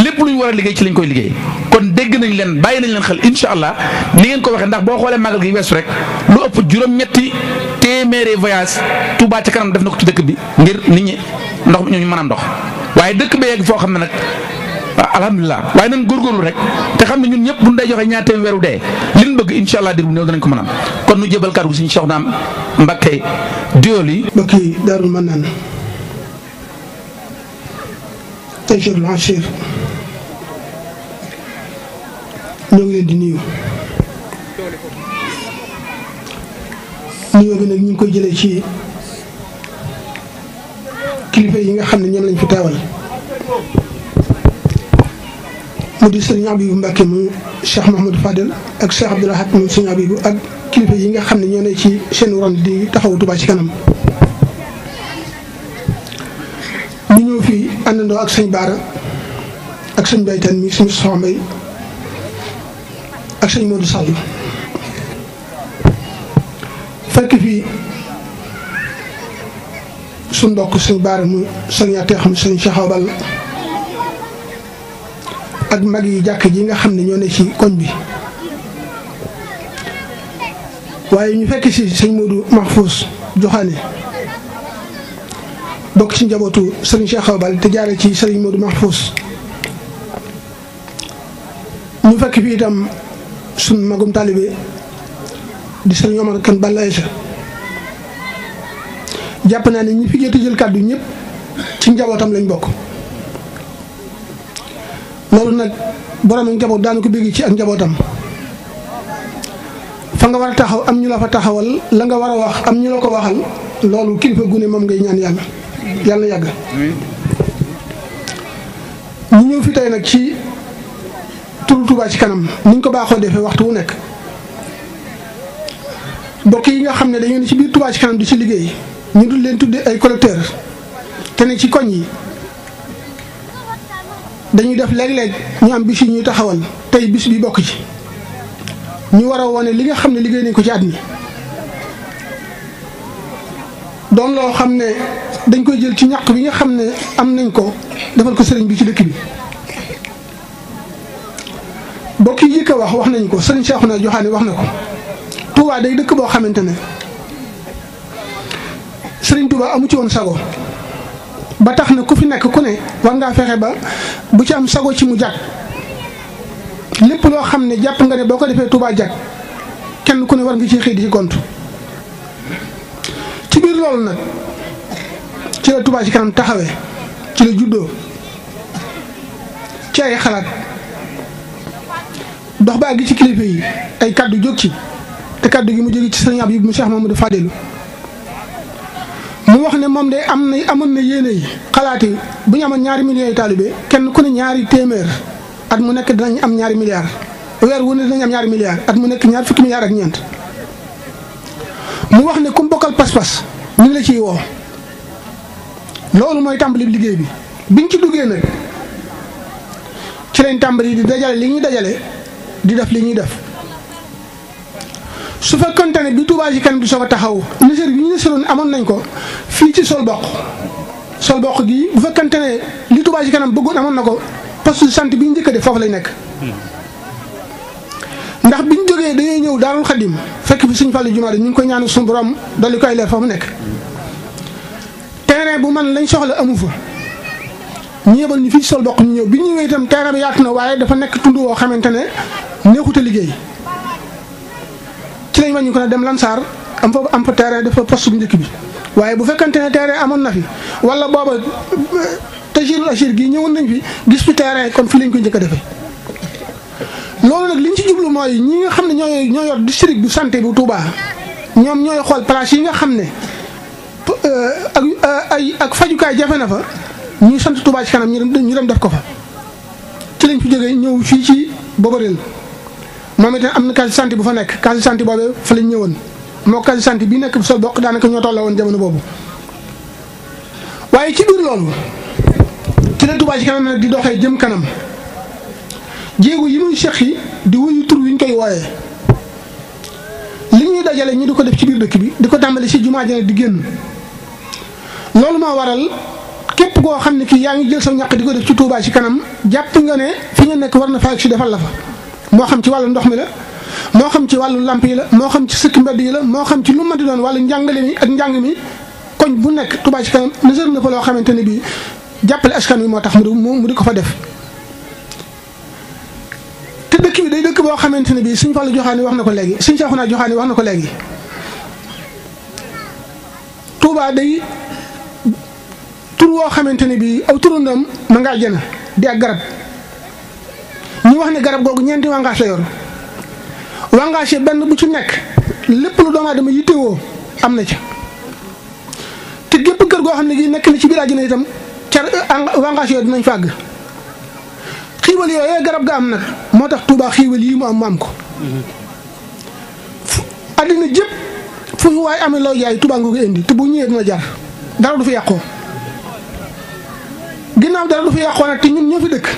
S5: lépp lu ñu war a liggéey ci lañ koy liggéey kon dégg nañ leen bàyyi nañ leen xel incha allah ni ngeen ko waxee ndax boo xoolee màggal gi weesu rek lu ëpp juróom-ñetti téeméeri voyage Touba ca kanam def na ko ci dëkk bi ngir nit ñi ndox mi ñu mën a ndox waaye dëkk bi yegg foo xam ne nag alhamdulilah waaye nañ góorgóorlu rek te xam ne ñun ñëpp bu ñu day joxe ñaar téeméer weeru dee li ñu bëgg incha allah dir bu néew danañ ko mën a am kon nu jébal kàddu gi suñu Cheikh Naam Mbacké Diol yi.
S1: mbokk yi Daarul Manaan Taysiroul Assir ñoo ngi leen di nuyu nuyoo bi nag ñu ngi koy jëlee ci kilifa yi nga xam ne ñoom lañ fi teewal mu di sëriñ Abibou Mbacké mu Cheikh Mouhamadou Fadel ak Cheikh Abdoul Ahad mu sëriñ Abibou ak kilifa yi nga xam ne ñoo ne ci seen ron di taxawu Touba ci kanam ñu ñëw fii àndandoo ak sëñ Baara ak sëñ Baytan mi suñu soxna Mbay ak sëñ Modou Sall fekk fii suñ mbokk sëñ Baara mu sëñ Ateex mu sëñ Cheikh Awa Balla ak mag yi jàkk ji nga xam ne ñoo ne ci koñ bi waaye ñu fekk si sëñ Modou Mahfous Joxaane bokk ci njabootu sëriñ Cheikh Awa Balla te jaare ci sëriñ Modou Mahfous ñu fekk fi itam suñ magum taalibe di sëriñ Omar Kan Balla Aïcha jàpp naa ne ñi fi jot a jël kàddu ñëpp ci njabootam lañ bokk loolu nag borom njaboot daanu ko bégg ci ak njabootam fa nga war a taxaw am ñu la fa taxawal la nga war a wax am ñu la ko waxal loolu kilifa gune moom ngay ñaan yàlla yàlla yàgg ñu ñëw fi tey nag ci turu Touba ci kanam niñ ko baaxoo defee waxtu wu nekk mbokk yi nga xam ne dañu ne ci biir Touba ci kanam di ci liggéey ñu dul leen tudde ay collecteur te ne ci koñ yi dañuy def léeg-léeg ñu am bis yi ñuy taxawal tey bis bi bokk ci ñu war a wone li nga xam ne liggéey nañ ko ci at mi doon loo xam ne dañ koy jël ci ñàq bi nga xam ne am nañ ko defal ko sëriñ bi ci dëkk bi. bokk yi ko wax nañ ko sëriñ Cheikhouna Joxaane wax na ko. Touba day dëkk boo xamante ne sëriñ Touba amu ci woon sago ba tax na ku fi nekk ku ne war ngaa fexe ba bu ci am sago ci mu jag lépp loo xam ne jàpp nga ne boo ko defee Touba jag kenn ku ne war nga ci xëy di ci gont ci biir loolu nag ci la Touba ci kanam taxawee ci la juddoo ci ay xalaat dox ba àgg ci kilifa yi ay kaddu jóg ci te kaddu gi mu jóge ci sëriñ Abib mu Cheikh Mamadou Fadilou mu wax ne moom de amoon na yéene yi xalaat yi bu ñu amoon 2 millions yi taalibe kenn ku ne 2 téeméer at mu nekk dinañ am 2 milliards weer wu ne dinañ am 2 milliards at mu nekk 20 milliards ak ñeent mu wax ne ku mu bokkal pas-pas ñu ngi la ciy woo loolu mooy tàmbali liggéey bi biñ ci duggee nag ci lañ tàmbali di dajale li ñuy dajale di def li ñuy def su fekkonte ne bi Touba ci kanam di soog a taxaw nisër bi ñu nisëroon amoon nañ ko fii ci sol bokk gi bu fekkante ne li Touba ci kanam bëggoon amoon na ko poste de santé bi ñu njëkk a def foofu lay nekk ndax biñ jógee dañuy ñëw Daarul Xadim fekk fi Sëñ Fallu Jumaa ñu ngi koy ñaanu suñu borom dolli koy leer fa mu nekk terrain bu man lañ soxla amu fa ñu yebal ñu fii ci sol bokk ñu ñëw bi ñu ñëwee itam terrain bi yaatu na waaye dafa nekk tund woo xamante ne neexut a liggéey ci lañ wàññi ko ne dem Lansar am fa terrain dafa poste bu njëkk bi waaye bu fekkante ne terrain amoon na fi wala booba Tajirul Achir gi ñëwoon nañ fi gis fi terrain kon fii lañ ko njëkk a defee loolu nag liñ ci jublu mooy ñi nga xam ne ñoo yor district bu santé bu Touba ñoom ñooy xool place yi nga xam ne ak fajukaay jafe na fa ñuy sant Touba ci kanam ñu dem def ko fa ci lañ fi jógee ñëw fii ci Boborel moom itam am na case santé bu fa nekk case santé boobee fa lañ ñëwoon moo case santé bi nekk sol bokk daanaka ñoo tolloo woon jamono boobu waaye ci biir loolu ci la Touba ci kanam nag di doxee jëm kanam jéego yi muy seq yi di wuyu tur wi ñu koy wooyee li ñuy dajale ñu di ko def ci biir dëkk bi di ko tàmbali si jumaa ji di génn loolu moo waral képp koo xam ne kii yaa ngi jël sa ñàq di ko def ci Touba ci kanam jàpp nga ne fi nga nekk war na fa si defal la fa moo xam ci wàllu ndox mi la moo xam ci wàllu lamp yi la moo xam ci sëkk mbedd yi la moo xam ci lu ma di doon wàllu njàngale mi ak njàng mi koñ bu nekk Touba ci kanam nësër na fa loo xamante ne bii jàppale askan wi moo tax mu di ko fa def. te dëkk bi day dëkk boo xamante ne bii Sëñ Fallu Joxaane wax na ko léegi Sëñ Cheikhouna Joxaane wax na ko léegi Touba day tur woo xamante ne bii aw turandam ma ngaa jëna di ak garab ñu wax ne garab googu 4 wàngaas la yor wàngaas yi benn bu ci nekk lépp lu doomu aadama yittewoo am na ca te gépp kër goo xam ne gi nekk na ci biir àjjana itam ca wàngaas yooyu dinañ fàgg xiiwal yooyu garab ga am nag moo tax Touba xiiwal yii mu am ko addina jëpp fu waaye amee loo jaay Touba nga ko indi te bu ñëwee dina jar dara du fi yàqoo ginnaaw dara du fi yàqoo nag te ñun ñoo fi dëkk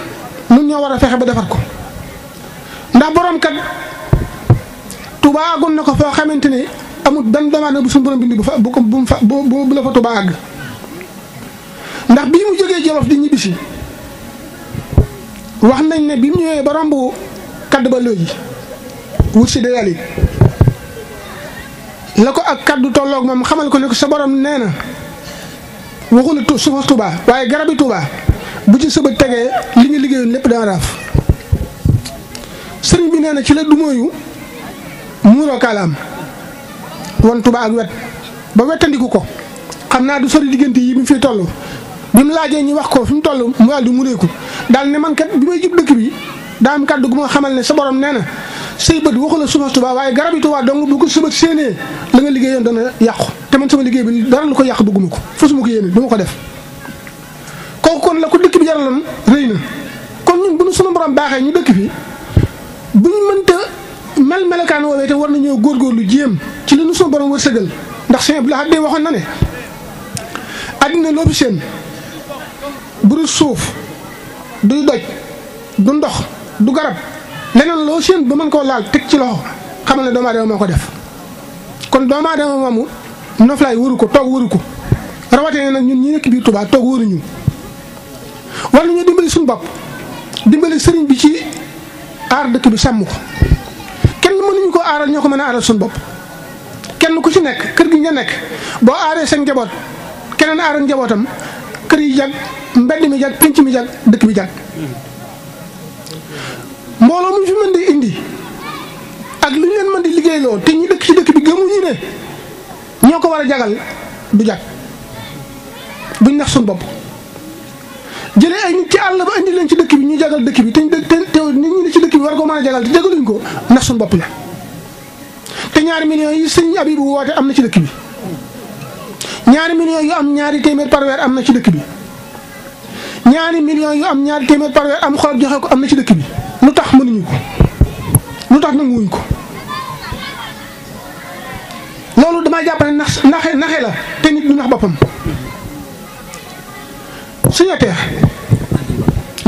S1: ñun ñoo war a fexe ba defar ko ndax borom kat Touba àggoon na ko foo xamante ne amul benn demande bu suñu borom bindi bu la fa Touba àgg ndax bii mu jógee Jolof di ñibbisi wax nañ ne bi mu ñëwee ba romb kaddu ba léegi wut si dayal yi la ko ak kaddu tolloog moom xamal ko ne ko sa borom nee na waxula suufa Touba waaye garabi Touba bu ci sëbët tegee li nga liggéeyoon lépp dana raaf sëriñ bi nee na ci la dumóoyu muuroo kaalaam won Touba ak wet ba wettandiku ko xam naa du sori diggante yi bi mu fiy toll bi mu laajee ñu wax ko fi mu toll mu daal di mureeku daal ne man kat bi may jub dëkk bi daa am kàddu gu ma xamal ne sa borom nee na say bët waxu la suufa Touba waaye garab yi Touba dong bu ko sëbët séenee la nga liggéeyoon dana yàqu te man sama liggéey bi dara lu ko yàq bëgguma ko fasuma ko yéene du ma ko def kooku kon la ko dëkk bi jaraloon rëy na kon ñun bu nu sunu borom baaxee ñu dëkk fi bu ñu mënta melekaan woowee te war nañoo góorgóorlu jéem ci li nu sunu borom wërsëgal ndax sëñ Abdou Lahad waxoon na ne àddina loo fi seen bu dul suuf du doj du ndox du garab leneen loo seen ba mën koo laal teg ci loxo xamal ne doomu aadama moo ko def kon doomu aadama moomu noflaay wëru ko toog wëru ko rawatina nag ñun ñi nekk biir Touba toog wëruñu war nañoo dimbali suñu bopp dimbali sëriñ bi ci aar dëkk bi sàmm ko kenn mënuñu ko aaral ñoo ko mën a aaral suñu bopp kenn ku ci nekk kër gi nga nekk boo aaree sa njaboot keneen aar ak njabootam kër yi jag mbedd mi jag penc mi jag dëkk bi jag mbooloo mu fi mën di indi ak lu ñu leen mën di liggéeyloo te ñi dëkk ci dëkk bi gëmuñu ne ñoo ko war a jagal du jag buñ nax suñu bopp jëlee ay nit ci àll ba indi leen ci dëkk bi ñu jagal dëkk bi te nit ñi ne ci dëkk bi war ko mën a jagal te jagaluñ ko nax suñu bopp la te ñaari millions yi sëñ Abibu woote am na ci dëkk bi ñaari millions yu am ñaari téeméer par weer am na ci dëkk bi ñaari millions yu am ñaari téeméer par weer am xolop joxe ko am na ci dëkk bi lu tax mënuñu ko lu tax nanguwuñ ko loolu damaa jàpp ne naxe la te nit du nax boppam suñu teex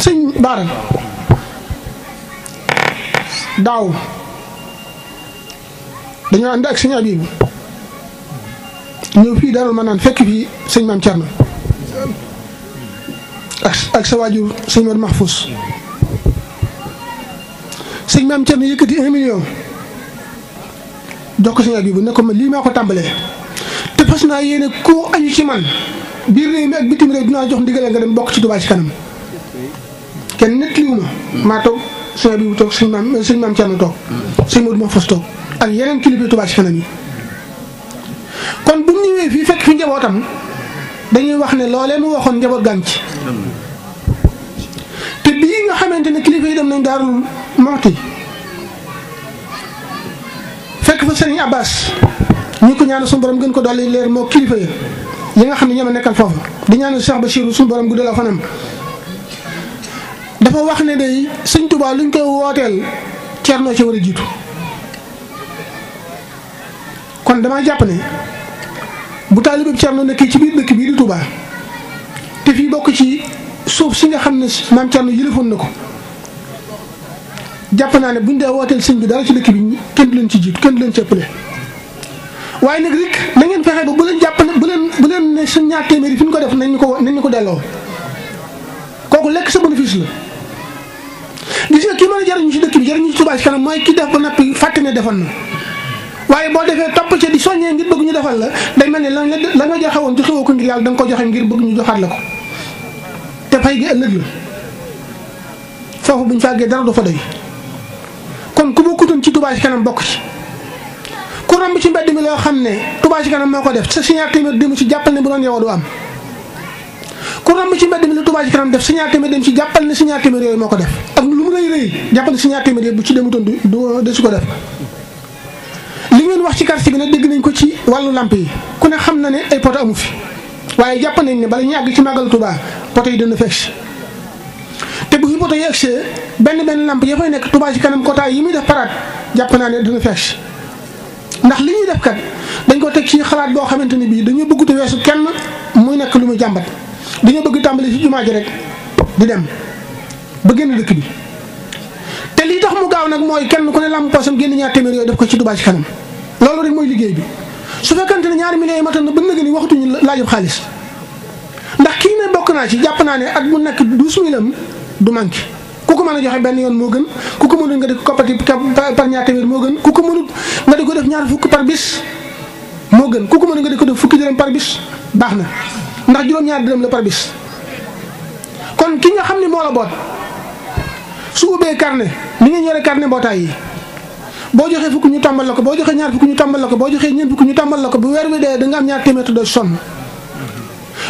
S1: sëñ Baara daaw dañoo ànd ak sëñ Abibu ñëw fii Daarul Manaan fekk fii sëñ Maam Cerno ak sa waajur sëñ Modou Mahfous sëñ Maam Cerno yëkkati 1 million jox ko sëñ Abibu ne ko ma lii maa ko tàmbalee te fas naa yéene ku aju ci man biir réew mi ak bitim réew dinaa jox ndigal nga dem bokk ci Touba ci kanam kenn nettaliwuma maa toog sëñ Abibu toog sëñ Maam Cerno toog sëñ Modou Mahfous toog ak yeneen kilifa Touba ci kanam yi kon bu ñu ñëwee fii fekk fi njabootam dañuy wax ne loolee mu waxoon njaboot gànc te bii nga xamante ne kilifa yi dem nañ Daarul Muxti fekk fa Sëriñ Abbas ñu ko ñaanal suñu borom gën ko dolli leer moo kilifa yi nga xam ne ñoo ma nekkal foofu di ñaanal Cheikh Bachirou suñu borom guddal fanam dafa wax ne day Sëñ Tuubaa luñ koy wooteel Cerno ci war a jiitu kon damaa jàpp ne bu taalibe Cerno nekkee ci biir dëkk bii di Touba te fii bokk ci suuf si nga xam ne Maam Cerno yëlefoon na ko jàpp naa ne buñ dee wooteel sëñ bi dara ci dëkk bi kenn du leen ci jiitu kenn du leen ci ëppale waaye nag rek na ngeen fexe ba bu leen jàpp ne bu leen ne suñ ñaar téeméeri fi ñu ko def nañ ñu ko delloo kooku lekk sa bénéfice la gis nga kii mën a jariñu ci dëkk bi jariñu ci Touba ci kanam mooy ki def ba noppi fàtte ne defoon na waaye boo defee topp ca di soññee ngir bëgg ñu defal la day mel ne la nga joxe woon joxewoo ko ngir yàlla da nga ko joxe ngir bëgg ñu joxaat la ko te fay gi ëllëg la foofu buñ fàggee dara du fa doy kon ku bokkutoon ci Touba ci kanam bokk ci ku romb ci mbedd mi loo xam ne Touba ci kanam moo ko def sa signature téeméer dem ci jàppal ne bu doon yow du am ku romb ci mbedd mi la Touba ci kanam def signature téeméer dem ci jàppal ne signature téeméer yooyu moo ko def ak lu mu rëy rëy jàppal ne signature téeméer yooyu bu ci demutoon du su ko def li ngeen wax ci quartier bi nag dégg nañ ko ci wàllu lamp yi ku ne xam na ne ay poto amu fi waaye jàpp nañ ne bala ñu àgg ci màggalu Touba poto yi dana fekk te bu fi poto yi egsee benn lamp ya fay nekk Touba ci kanam kotaay yi muy def paraat jàpp naa ne dana fekk ndax li ñuy def kat dañ ko teg ci xalaat boo xamante ne bii dañoo bëgg te weesu kenn muy nekk lu muy jàmbat dañoo bëgg tàmbali ci jumaa ji rek di dem ba génn dëkk bi te lii tax mu gaaw nag mooy kenn ku ne lamp poosam génn ñaar téeméer yooyu def ko ci Touba ci kanam loolu rek mooy liggéey bi su fekkante ne ñaari millions yi matoon na ba nga ni waxatuñu laajub xaalis ndax kii ne bokk naa ci jàpp naa ne at mu nekk 12 000 du manqué ku ko mën a joxe benn yoon moo gën ku ko mënul nga di ko koppati par ñaar téeméer moo gën ku ko mënul nga di ko def ñaar fukk par bis moo gën ku ko mënul nga di ko def fukki dërëm par bis baax na ndax juróom-ñaar dërëm la par bis kon ki nga xam ne moo la boot su ubbee carnet ni ngeen yore carnet mbootaay yi boo joxee fukk ñu tàmbal la ko boo joxee ñaar fukk ñu tàmbal la ko boo joxee ñeent fukk ñu tàmbal la ko bu weer wi dee da nga am ñaar téeméer te doo sonn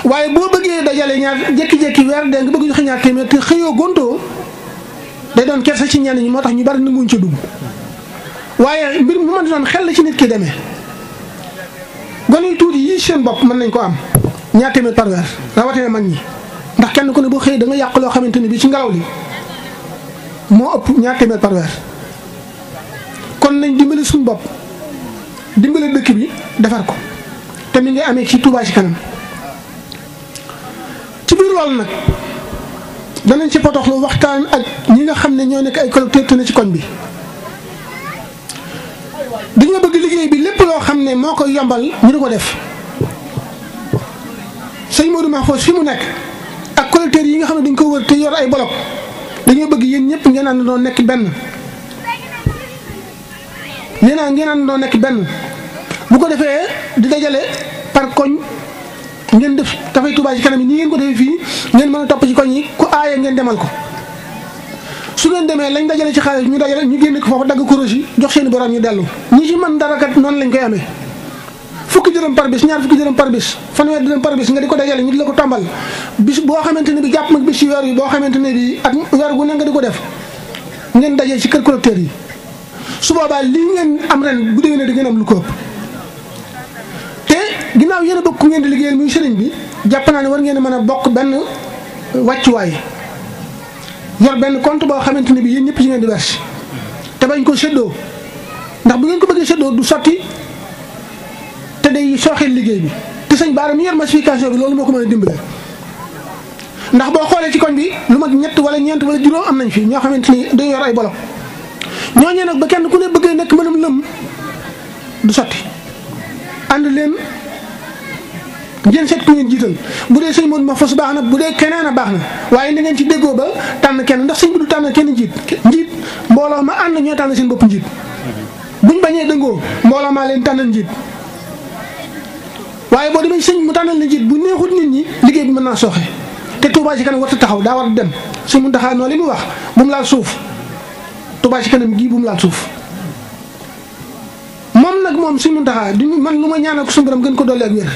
S1: waaye boo bëggee dajale ñaar jékki-jékki weer dee nga bëgg joxe ñaar téeméer te xëyoo gontoo day doon kersa ci ñenn ñi moo tax ñu bari nanguwuñ ca dugg waaye mbir mu mën doon xel la ci nit ki demee gone yu tuuti yii seen bopp mën nañ ko am ñaar téeméer par weer rawatina mag ñi ndax kenn ku ne boo xëyee da nga yàq loo xamante ni bii ci ngelaw li moo ëpp ñaar téeméer par weer kon nañ dimbali suñu bopp dimbali dëkk bi defar ko te mi ngi amee ci Touba ci kanam ci biir loolu nag danañ ci potoxlu waxtaan ak ñi nga xam ne ñoo nekk ay collecteur te ne ci koñ bi dañoo bëgg liggéey bi lépp loo xam ne moo koy yombal ñu di ko def sëñ Modou Mahfouz fi mu nekk ak collecteurs yi nga xam ne dañ ko wër te yor ay bolok dañoo bëgg yéen ñëpp ngeen àndandoo nekk benn ngeen àndandoo nekk benn bu ko defee di dajale par koñ ngeen def Café Touba ci kanam yi nii ngeen ko defee fii ngeen mën a topp ci koñ yi ku aaye ngeen demal ko su ngeen demee lañ dajale ci xaalis ñu génne ko foofu dagg kuréel yi jox seen borom ñu dellu ñi ci mën dara kat noonu lañ koy amee. fukki dërëm par bis ñaar fukki dërëm par bis fanweer dërëm par bis nga di ko dajale ñu di la ko tàmbal bis boo xamante ne bi jàpp mag bis ci weer yi boo xamante ne bi ak weer gu ne nga di ko def ngeen dajee ci kër collecteur yi su boobaa lii ngeen am ren bu déwénee di ngeen am lu ko ëpp te ginnaaw yéen a bokk ngeen di liggéeyal muy sëriñ bi jàpp naa ne war ngeen a mën a bokk benn wàccuwaay yor benn compte boo xamante ne bi yéen ñëpp ci ngeen di verse te bañ ko séddoo ndax bu ngeen ko bëggee séddoo du sotti te day sooxeel liggéey bi te sëñ Bara mi yor massification bi loolu moo ko mën a dimbale ndax boo xoolee ci koñ bi lu mat ñett wala ñeent wala juróom am nañ fi ñoo xamante ni dañu yor ay bolok ñooñee nag ba kenn ku ne bëggee nekk mënam lëm du sotti ànd leen ngeen seet ku ngeen jiital bu dee sëñ Modou Mahfouz baax na bu dee keneen a baax na waaye na ngeen ci déggoo ba tànn kenn ndax sëñ bi du tànn kenn njiit mbooloo ma ànd ñooy tànn seen bopp njiit buñ bañee dëngoo mbooloo maa leen tànnal njiit waaye boo demee sëñ mu tànnal na njiit bu neexut nit ñi liggéey bi mën naa sooxe te Touba ci kanam warta taxaw daa war a dem sëñ Mountakha noonu li mu wax bu mu laal suuf Touba ci kanam gii bu mu laal suuf moom nag moom sëñ Mountakha du man lu ma ñaanal ko suñu borom gën ko dolli ak wér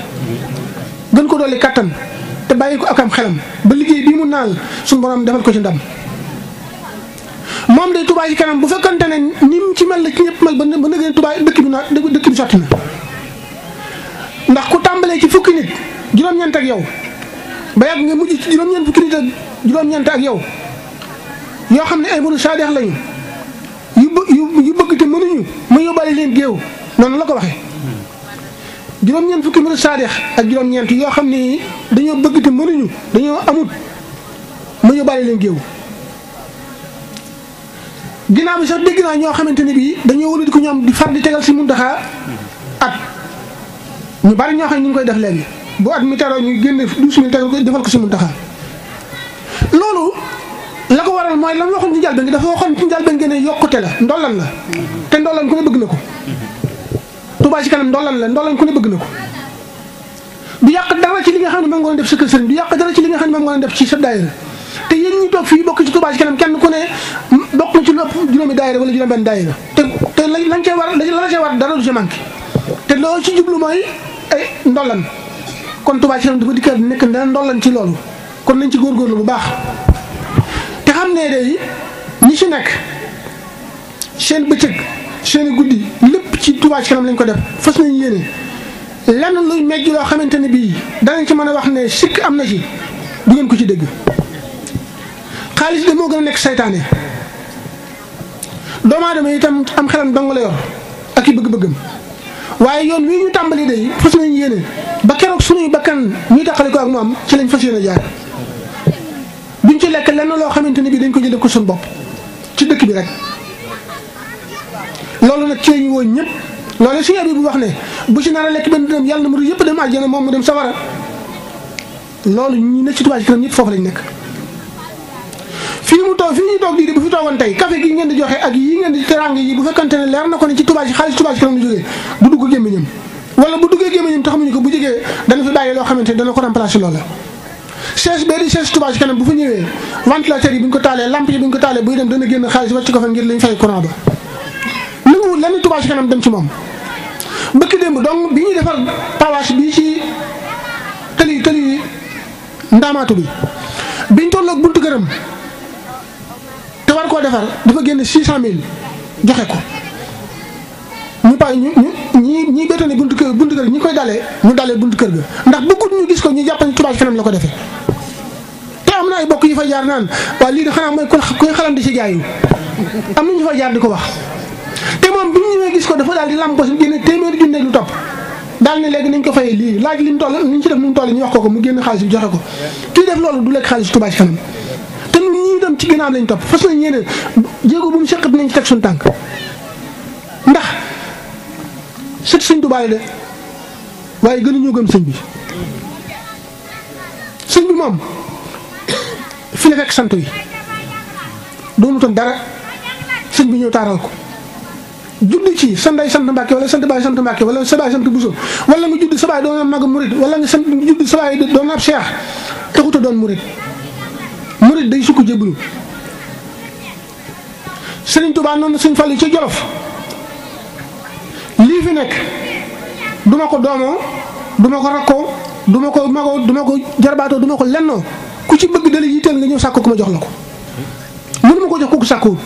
S1: gën ko dolli kattan te bàyyi ko ak am xelam ba liggéey bii mu naal suñu borom defal ko ci ndam moom day Touba ci kanam bu fekkante ne ni mu ci mel la ci ñëpp mel ba nëgee Touba dëkk bi sotti na ndax ku tàmbalee ci fukki nit juróom-ñeent ak yow ba yàgg nga mujj ci juróom-ñeent fukki nit ak juróom-ñeent ak yow yoo xam ne ay murid saadeex lañu yu bëgg te mënuñu ma yóbbaale leen géew noonu la ko waxee juróom-ñeent fukki murid saadeex ak juróom-ñeent yoo xam ne dañoo bëgg te mënuñu dañoo amut ma yóbbaale leen géew ginnaaw bi sax dégg naa ñoo xamante ne bii dañoo wëlati ko ñoom di far di tegal si Mountakha at ñu bari ñoo xam ne ñu ngi koy def léegi bu at mi taroo ñu génne 12 000 defal ko si Mountakha loolu la ko waral mooy lan waxoon ci njëlbéen gi dafa waxoon ci njëlbéen gi ne yokkute la ndollan la te ndollan ku ne bëgg na ko Touba ci kanam ndollan la ndollan ku ne bëgg na ko du yàq dara ci li nga xam ne moom nga doon def sa kër sëriñ du yàq dara ci li nga xam ne moom nga doon def ci sa daayira te yéen ñi toog fii bokk ci Touba ci kanam kenn ku ne bokk na ci lu ëpp juróomi daayira wala juróom benn daayira te lañ cee war la cee war dara du ci manqué te loo ci jublu mooy ay ndollan kon Touba ci kanam dafa dikkaat nekk dana ndollan ci loolu kon nañ ci góorgóorlu bu baax te xam ne day ñi ci nekk seen bëccëg seen guddi lépp ci Touba ci kanam lañ ko def fas nañ yéene lenn luy mejj loo xamante ne bii danañ ci mën a wax ne sikk am na ci du ngeen ko ci dégg xaalis de moo gën a nekk saytaane doomu aadama itam am xelam dong la yor ak i bëgg-bëggam waaye yoon wii ñu tàmbali day fas nañ yéene ba keroog suñuy bakkan ñuy taxali ko ak moom ci lañ fas yéene jaar duñ ci lekk lenn loo xamante ne bii dañ ko jëlee ko suñu bopp ci dëkk bi rek loolu nag ci lañu woo ñëpp loolu si bi bu wax ne bu ci nar a lekk benn dërëm yàlla na mu yëpp dem àjjana moom mu dem sawara loolu ñi nekk ci Touba ci kanam ñëpp foofu lañ nekk fii ñu toog di bu fi toogoon tey café gi ngeen di joxe ak yi ngeen di terang yi bu fekkante ne leer na ko ne ci Touba ci xaalis Touba ci kanam lu jógee du dugg gémmiñam wala bu duggee gémmiñam te xamuñu ko bu jógee dana fi bàyyi loo xamante ne dana ko remplacer loola chaise bee di chaise Touba ci kanam bu fa ñëwee ventilateur yi bu ñu ko taalee lampe yi bu ñu ko taalee buy dem dana génn xaalis wàcc ko fa ngir lañ fay courant ba nanguwul lenn Touba ci kanam dem ci moom bëkk démb donc bi ñuy defar pavage bii ci tëli ndaamaatu bi biñ tolloog buntu këram te war koo defar dafa génn 600 000 joxe ko ñi bétone buntu kër ñi koy dalee ñu dalee buntu kër ga ndax bëggut ñu gis ko ñu jàpp ne Touba ci kanam la ko defee te am na ay bokk yu fay jaar naan waaye lii de xanaa mooy kuy xalam di ci jaayu am na ñu fay jaar di ko wax te moom bi ñu ñëwee gis ko dafa daal di lamp si génne téeméeri junne lu topp daal ne léegi nañ ko fayee lii laaj li mu toll ni ñu ci def nu mu toll ñu wax ko mu génn xaalis bi joxe ko kii def loolu du lekk xaalis Touba ci kanam te ñun ñii dem ci ginnaaw lañ topp fas nañ yéene jéego bu mu seqat nañ ci teg suñu tànk ndax sët sëñ Touba de waaye gënuñoo gëm sëñ bi sëñ bi moom fi la fekk sant yi doonutoon dara sëñ bi ñëw taaral ko judd ci sa ndey sant Mbàkke wala sant baay sant Mbàkke wala sa baay sant Buso wala nga judd sa baay doon mag murid wala nga sant judd sa baay doon ab Cheikh taxut a doon murid murid day sukk jébbalu Sëriñ Tuubaa noonu Sëriñ Fallu ci Jolof lii fi nekk duma ko doomoo duma ko rakkoo duma ko magoo duma ko jarbaatoo duma ko lennoo ku ci bëgg dala yitteel nga ñëw sàkko ku ma jox la ko mënuma ko jox ku ko sàkkuwul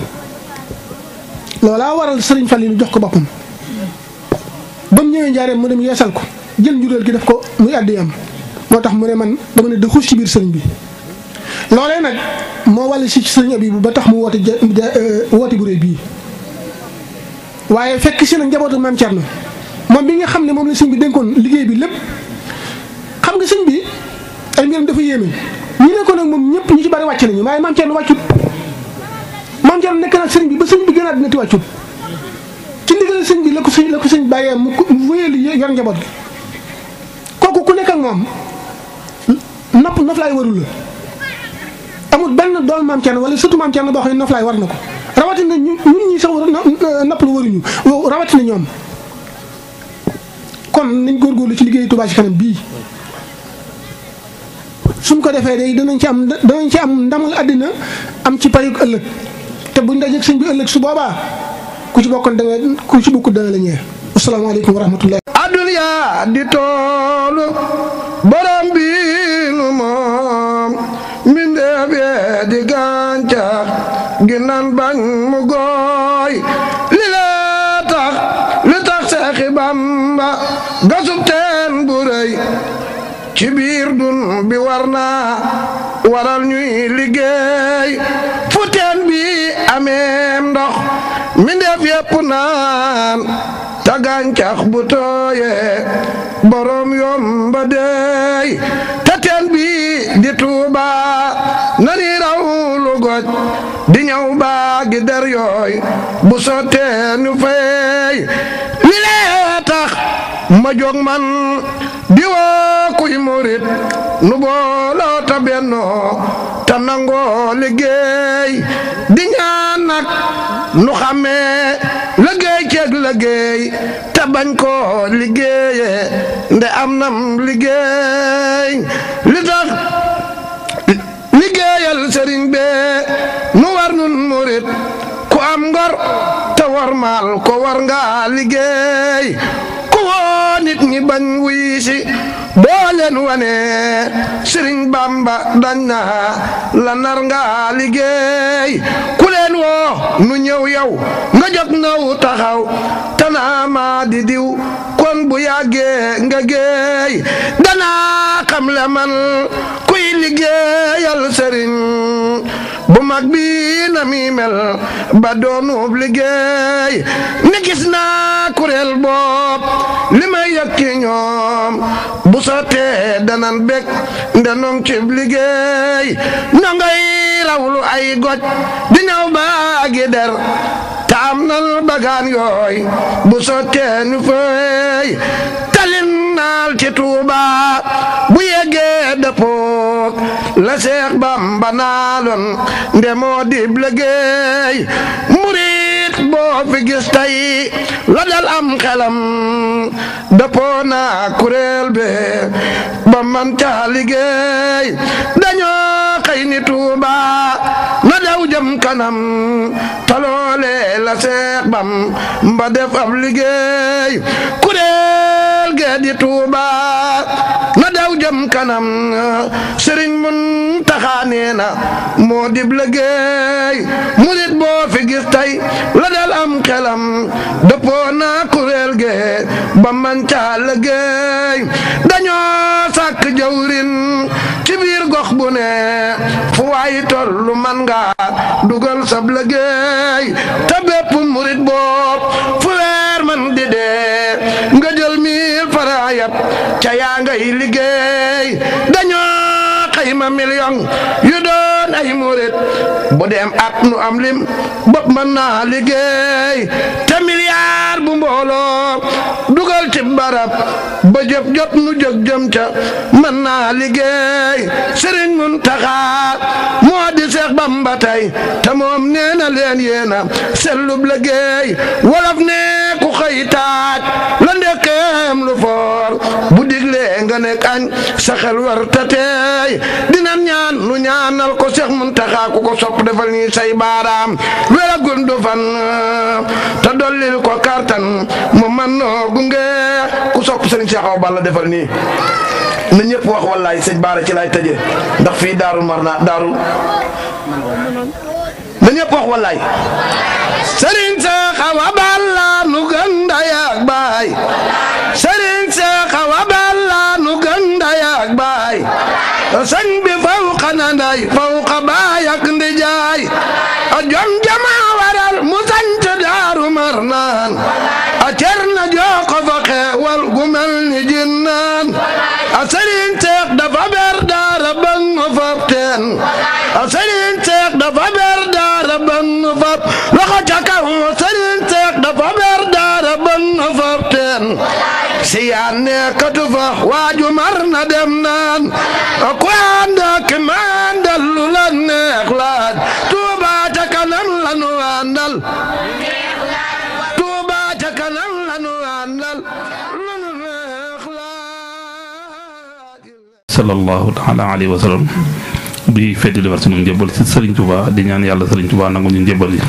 S1: loolaa waral Sëriñ Fallu jox ko boppam ba mu ñëwee njaareem mu dem yeesal ko jël njuréel gi def ko muy àddiyam moo tax mu ne man dama ne da xuus ci biir sëriñ bi loolee nag moo wàll si sëriñ Abibu ba tax mu woote bu réy bii waaye fekk si nag njabootu maam Cerno moom bi nga xam ne moom la sëñ bi dénkoon liggéey bi lépp xam nga sëñ bi ay mbiram dafa yéeme ñi nekkoon nag moom ñëpp ñu ci bari wàcc nañu waaye maam Cerno wàccut maam Cerno nekk nag sëriñ bi ba sëñ bi gën a dina ti wàccut ci ndigal sëñ bi la ko sëñ bàyyee mu wéyali yor njaboot gi kooku ku nekk ak moom noflaay warul la amul benn doom maam Cerno wala surtout maam Cerno boo xam ne noflaay war na ko rawatina ñun ñi sax napp lu waruñu rawatina ñoom kon nañ góorgóorlu ci liggéeyu Touba Ca Kanam bii suñ ko defee day danañ ci am ndamul àddina am ci payug ëllëg te buñ dajeeg sëñ bi ëllëg su boobaa ku ci bokkoon ku ci bokkut dana la ñëwee. asalaamaaleykum wa rahmatullah.
S6: adduna di toolu borom bi nu moom mbindeef yee di gàncax gi nan bañ mu gooy li tax Seexi Bamba gasub teen bu rëy ci biir dun bi waral ñuy liggéey fu teen bi ameem ndox mbindeef yépp naan ta gàncax bu tooyee borom yomba dey te teen bi di Tuuba nani raw lu goj di ñëw baagi der yooy bu sottee ñu fay li lee tax ma jóg man di woo kuy murit nu booloo ta bennoo ta nangoo liggéey di ñaan nag nu xamee liggéey ceeg liggéey te bañ koo liggéeye nde am nam liggéey li tax liggéeyal sëriñ bee nu war nun murit ku am ngor te war maal ko war nga liggéey ku woo nit ñi bañ wuy si boo leen wane sëriñ Bamba dañ na la nar nga liggéey ku leen woo nu ñëw yow nga jóg naw taxaw tanaa ma di diw kon bu yàggee nga géey danaa xam le man kuy liggéeyal sëriñ bu mag bi na mi mel ba doonub liggéey ni gis naa kuréel bopp li may yëkki ñoom bu sottee danan bég nde nong cib liggéey nongay rawlu ay goj di ñëw baagi der te am nal bagaan yooy bu sottee ñu fey talin naal ci Tuuba bu yeggee dëppook la Seex Bamba naaloon nde moo dib liggéey murit boo fi gis tey la dal am xelam dëppoo na kuréel be ba man ca liggéey dañoo xëy ni Tuuba na daw jëm kanam taloole la Seex Bamba def ab liggéey kuréel ge di Tuuba na daw jëm kanam Sëriñ Muntaxa nee na moo dib liggéey murit boo fi gis tey la dal am xelam dëppoo na kuréel ge ba man ca liggéey dañoo sàkk jawrin ci biir gox bu ne fu waay tollu man nga dugal sab liggéey te bépp murit bopp fu weer man di dee nga jël 1000 francs yab ca yaa ngay liggéey dañoo xayma million yu doon doon ay murit bu dem at nu am lim bopp mën naa liggéey te milliard bu mbooloo dugal ci barab ba jëf jot nu jóg jëm ca mën naa liggéey Sëriñ Muntaxa moo di Seex Bamba tey te moom nee na leen yéena sellub liggéey wolof ne ku xëy taaj la ndekkeem lu foor bu diglee nga nekk añ sa xel war ta teey dina ñaan nu ñaanal ko Seex Muntaxa ku ko sopp defal ni say baaraam wér a gundu fan te dollil ko kartan mu man noo gunge ku sopp Sëriñ Seex Awa Balla defal nii na ñëpp wax wallaay sëñ Baara ci lay tëjee ndax fii daarul marna daarul na ñëpp wax wallaay Sëriñ Seex Awa Balla nu gën ndey ak baay Sëriñ Seex Awa Balla nu gën ndey ak baay sëñ bi fawqa na ndey fawqa baay ak ndijaay a jom jama waral mu sant daaru marnaan a cer na joo ko fa xeewal gu mel ni jinnaan a Sëriñ Seex dafa ber daara ban nu fab teen a Sëriñ Seex dafa ber daara ban nu fab loxo ca kaw Sëriñ Seex dafa ber daara ban nu fab teen si yaan nekkatu fa waaju mar na dem naan ku ànd ak mandal lu la neex laaj Touba ca kanam la nu àndal Touba ca kanam la nu àndal lu nu neex laaj
S7: sallallahu taala alayhi wa sallam bi feddi li war sunu njëbbal si Serigne Touba di ñaan yàlla Serigne Touba nangu ñu njëbbal yi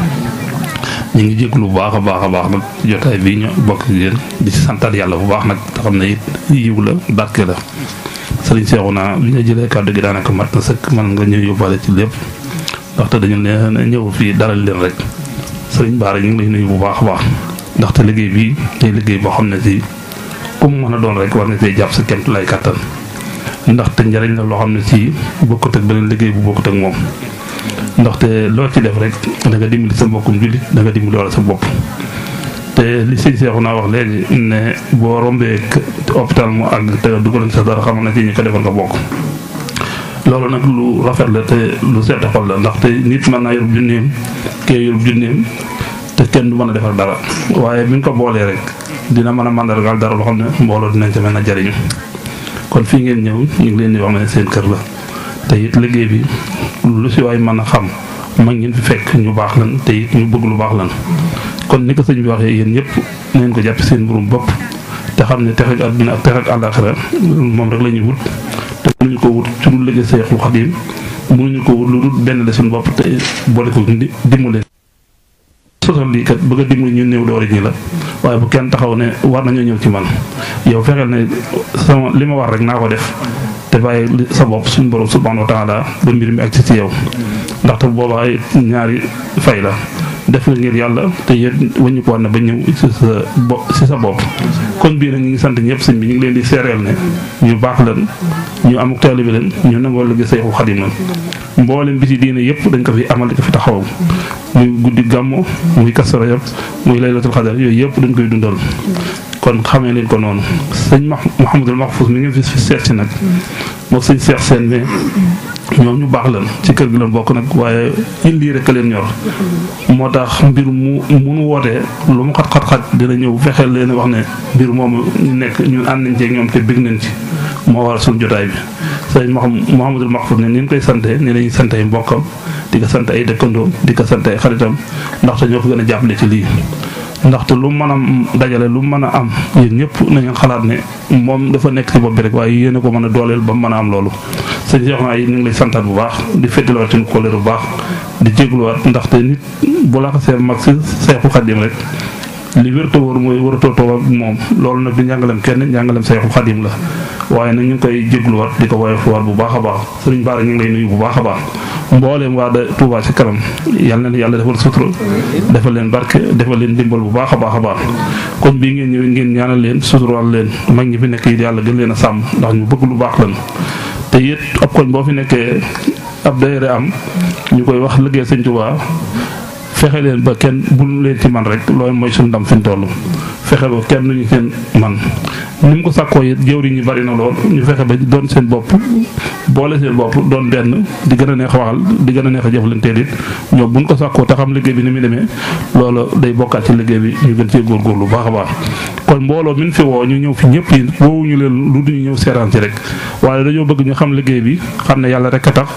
S7: ñu ngi jéglu bu baax a baax a baax nag jotaay bi ñu bokk ci yéen di ci santaat yàlla bu baax nag te xam ne it yiw la barke la Serigne Cheikhouna bi nga jëlee kàddu gi daanaka mat na sëkk mën nga ñëw yóbbaale ci lépp ndaxte dañu ne ñëw fii dalal leen rek Serigne Bara ñu ngi lay nuyu bu baax a baax ndaxte liggéey bi day liggéey boo xam ne si ku mu mën a doon rek war nga see jàpp sa kemt lay kàttan ndaxte njëriñ la loo xam ne si bokkut ak beneen liggéey bu bokkut ak moom ndaxte loo ci def rek da nga dimbali sa mbokkum jullit da nga dimbali wala sa bopp te li sëñ Cheikhouna wax léegi ne boo rombee hôpital mu àgg te dugaloon sa dara xamal na ci ñi ko defal nga bokk loolu nag lu rafet la te lu seet xol la ndaxte nit mën naa yorub junneem kee yorub junneem te kenn du mën a defal dara waaye bi nga ko boolee rek dina mën a mandargaal dara loo xam ne mbooloo dinañ ca mën a jariñu kon fii ngeen ñëw ñu ngi leen di wax ne seen kër la te it liggéey bi lu si waay mën a xam mag ngeen fi fekk ñu baax lan te it ñu bëgg lu baax lan kon ni ko sëñ bi waxee yéen ñëpp neen ko jàpp seen mburum bopp te xam ne texe ak àdduna ak texe ak àllaaxira moom rek la ñuy wut te mënuñu ko wut ci lu liggéey Seexul Xadiim mënuñu ko wut lu dul benn la suñu bopp te boole ko dimbale sosal lii kat bëgg a dimbali ñu néew doole ñi la waaye bu kenn taxaw ne war nañoo ñëw ci man yow fexeel ne sama li ma war rek naa ko def te bàyyi sa bopp suñu borom subhanahu wa taala ba mbir mi ak ci yow ndaxte boobaa ñaari fay la def nga ngir yàlla te yéen wañu ko war na ba ñëw si sa bopp kon bii nag ñu ngi sant ñëpp sëñ bi ñu ngi leen di seereel ne ñu baax leen ñu amuk taalibe leen ñu nangoo liggéey Seexul Xadiim lan mboolem bi ci diine yëpp dañ ko fi amal di ko fi taxaw muy guddi gàmmu muy Kazu Rajab muy laylatul xadar yooyu yëpp dañ koy dundal kon xamee leen ko noonu sëñ Mouhamadul Mahfouz mi ngi fi seet si nag moo sëñ Seex Seen mais ñoom ñu baax lan ci kër gi lan bokk nag waaye lii rek a leen ñor moo tax mbir mu munu wootee lu mu xat-xat-xat dina ñëw fexeel leen wax ne mbir moomu ñu nekk ñun ànd nañ ci ñoom te bég nañ ci moo waral suñu jotaay bi sëñ Mouhamadul Mahfouz ne ni ñu koy sante ni lañuy sant ay mbokkam di ko sant ay dëkkandoom di ko sant ay xaritam ndaxte ñoo ko gën a jàppale ci lii ndaxte lu mën a dajale lu mën a am yéen ñëpp nañu xalaat ne moom dafa nekk ci bopp bi rek waaye yéen a ko mën a dooleel ba mën a am loolu sëñ Cheikhouna yi ñu ngi lay santaat bu baax di fettiluwaat suñu kóllëre bu baax di jégluwaat ndaxte nit bu la xasee mag si Seexul Xadiim rek li wér te wóor mooy waratoo toog ak moom loolu nag di njàngalem kenn njàngalem Seexul Xadiim la waaye nag ñu ngi koy jégluwaat di ko woyofuwaat bu baax a baax sëriñ Bara ñu ngi lay nuyu bu baax a baax mbooleem waa da Touba ci kanam yal na yàlla defal sutura defal leen barke defal leen dimbal bu baax a baax a baax kon bii ngeen ñëwee ngeen ñaanal leen sutural leen mag ñi fi nekk yi yàlla gën leen a sàmm ndax ñu bëgg lu baax lan te it ab koñ boo fi nekkee ab daayira am ñu koy wax liggéey sëñ Touba fexe leen ba kenn bu leen ci man rek loolu mooy suñu ndam fi ñu toll fexe ba kenn ñu seen man ni mu ko sàkkoo it jëwriñ ñi bari na lool ñu fexe ba doon seen bopp boole seen bopp doon benn di gën a neex a waxal di gën a neex a jëflanteel it ñoom buñ ko sàkkoo te xam liggéey bi ni muy demee loolu day bokkaat ci liggéey bi ñu gën cee góorgóorlu baax a baax. kon mbooloo min fi woo ñu ñëw fi ñëpp yi woowuñu leen lu duñu ñëw seeraan ci rek waaye dañoo bëgg ñu xam liggéey bi xam ne yàlla rek a tax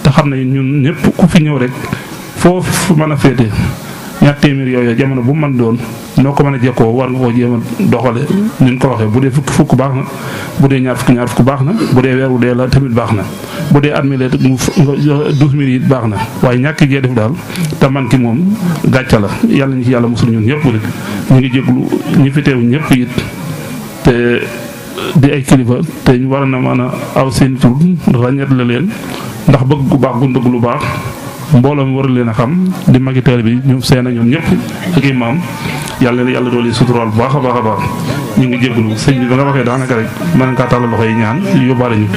S7: te xam ne ñun ñëpp ku fi ñëw rek foofu mën a féete ñaar téeméer yooyu jamono bu mu mën doon noo ko mën a jekkoo war nga koo jéem a doxale ni ñu ko waxee bu dee fukk baax na bu dee ñaar fukk baax na bu dee weer wu dee la tamit baax na bu dee at mi la mu 12 000 it baax na waaye ñàkk gee def daal te man ki moom gàcca la yàlla ñu ci yàlla mosul ñun ñëpp rek ñu ngi jéglu ñi fi teew ñëpp it te di ay kilifa te ñu war na mën a aw seen tur ràññet la leen ndax bëgg gu baax gu bëgg lu baax mbooloo mi war leen a xam di magi teel bi ñu seen ñoom ñëpp ak imaam yàlla na yàlla doole suturaal bu baax a baax a baax ñu ngi jégalu sëñ bi ba nga waxee daanaka rek mën nga kaa tàllal loxo yi ñaan yóbbaale ñu.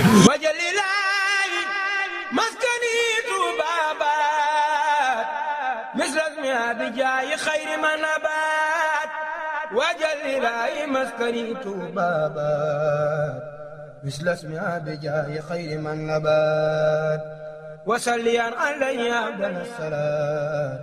S8: وصليا علي عبد الصلاة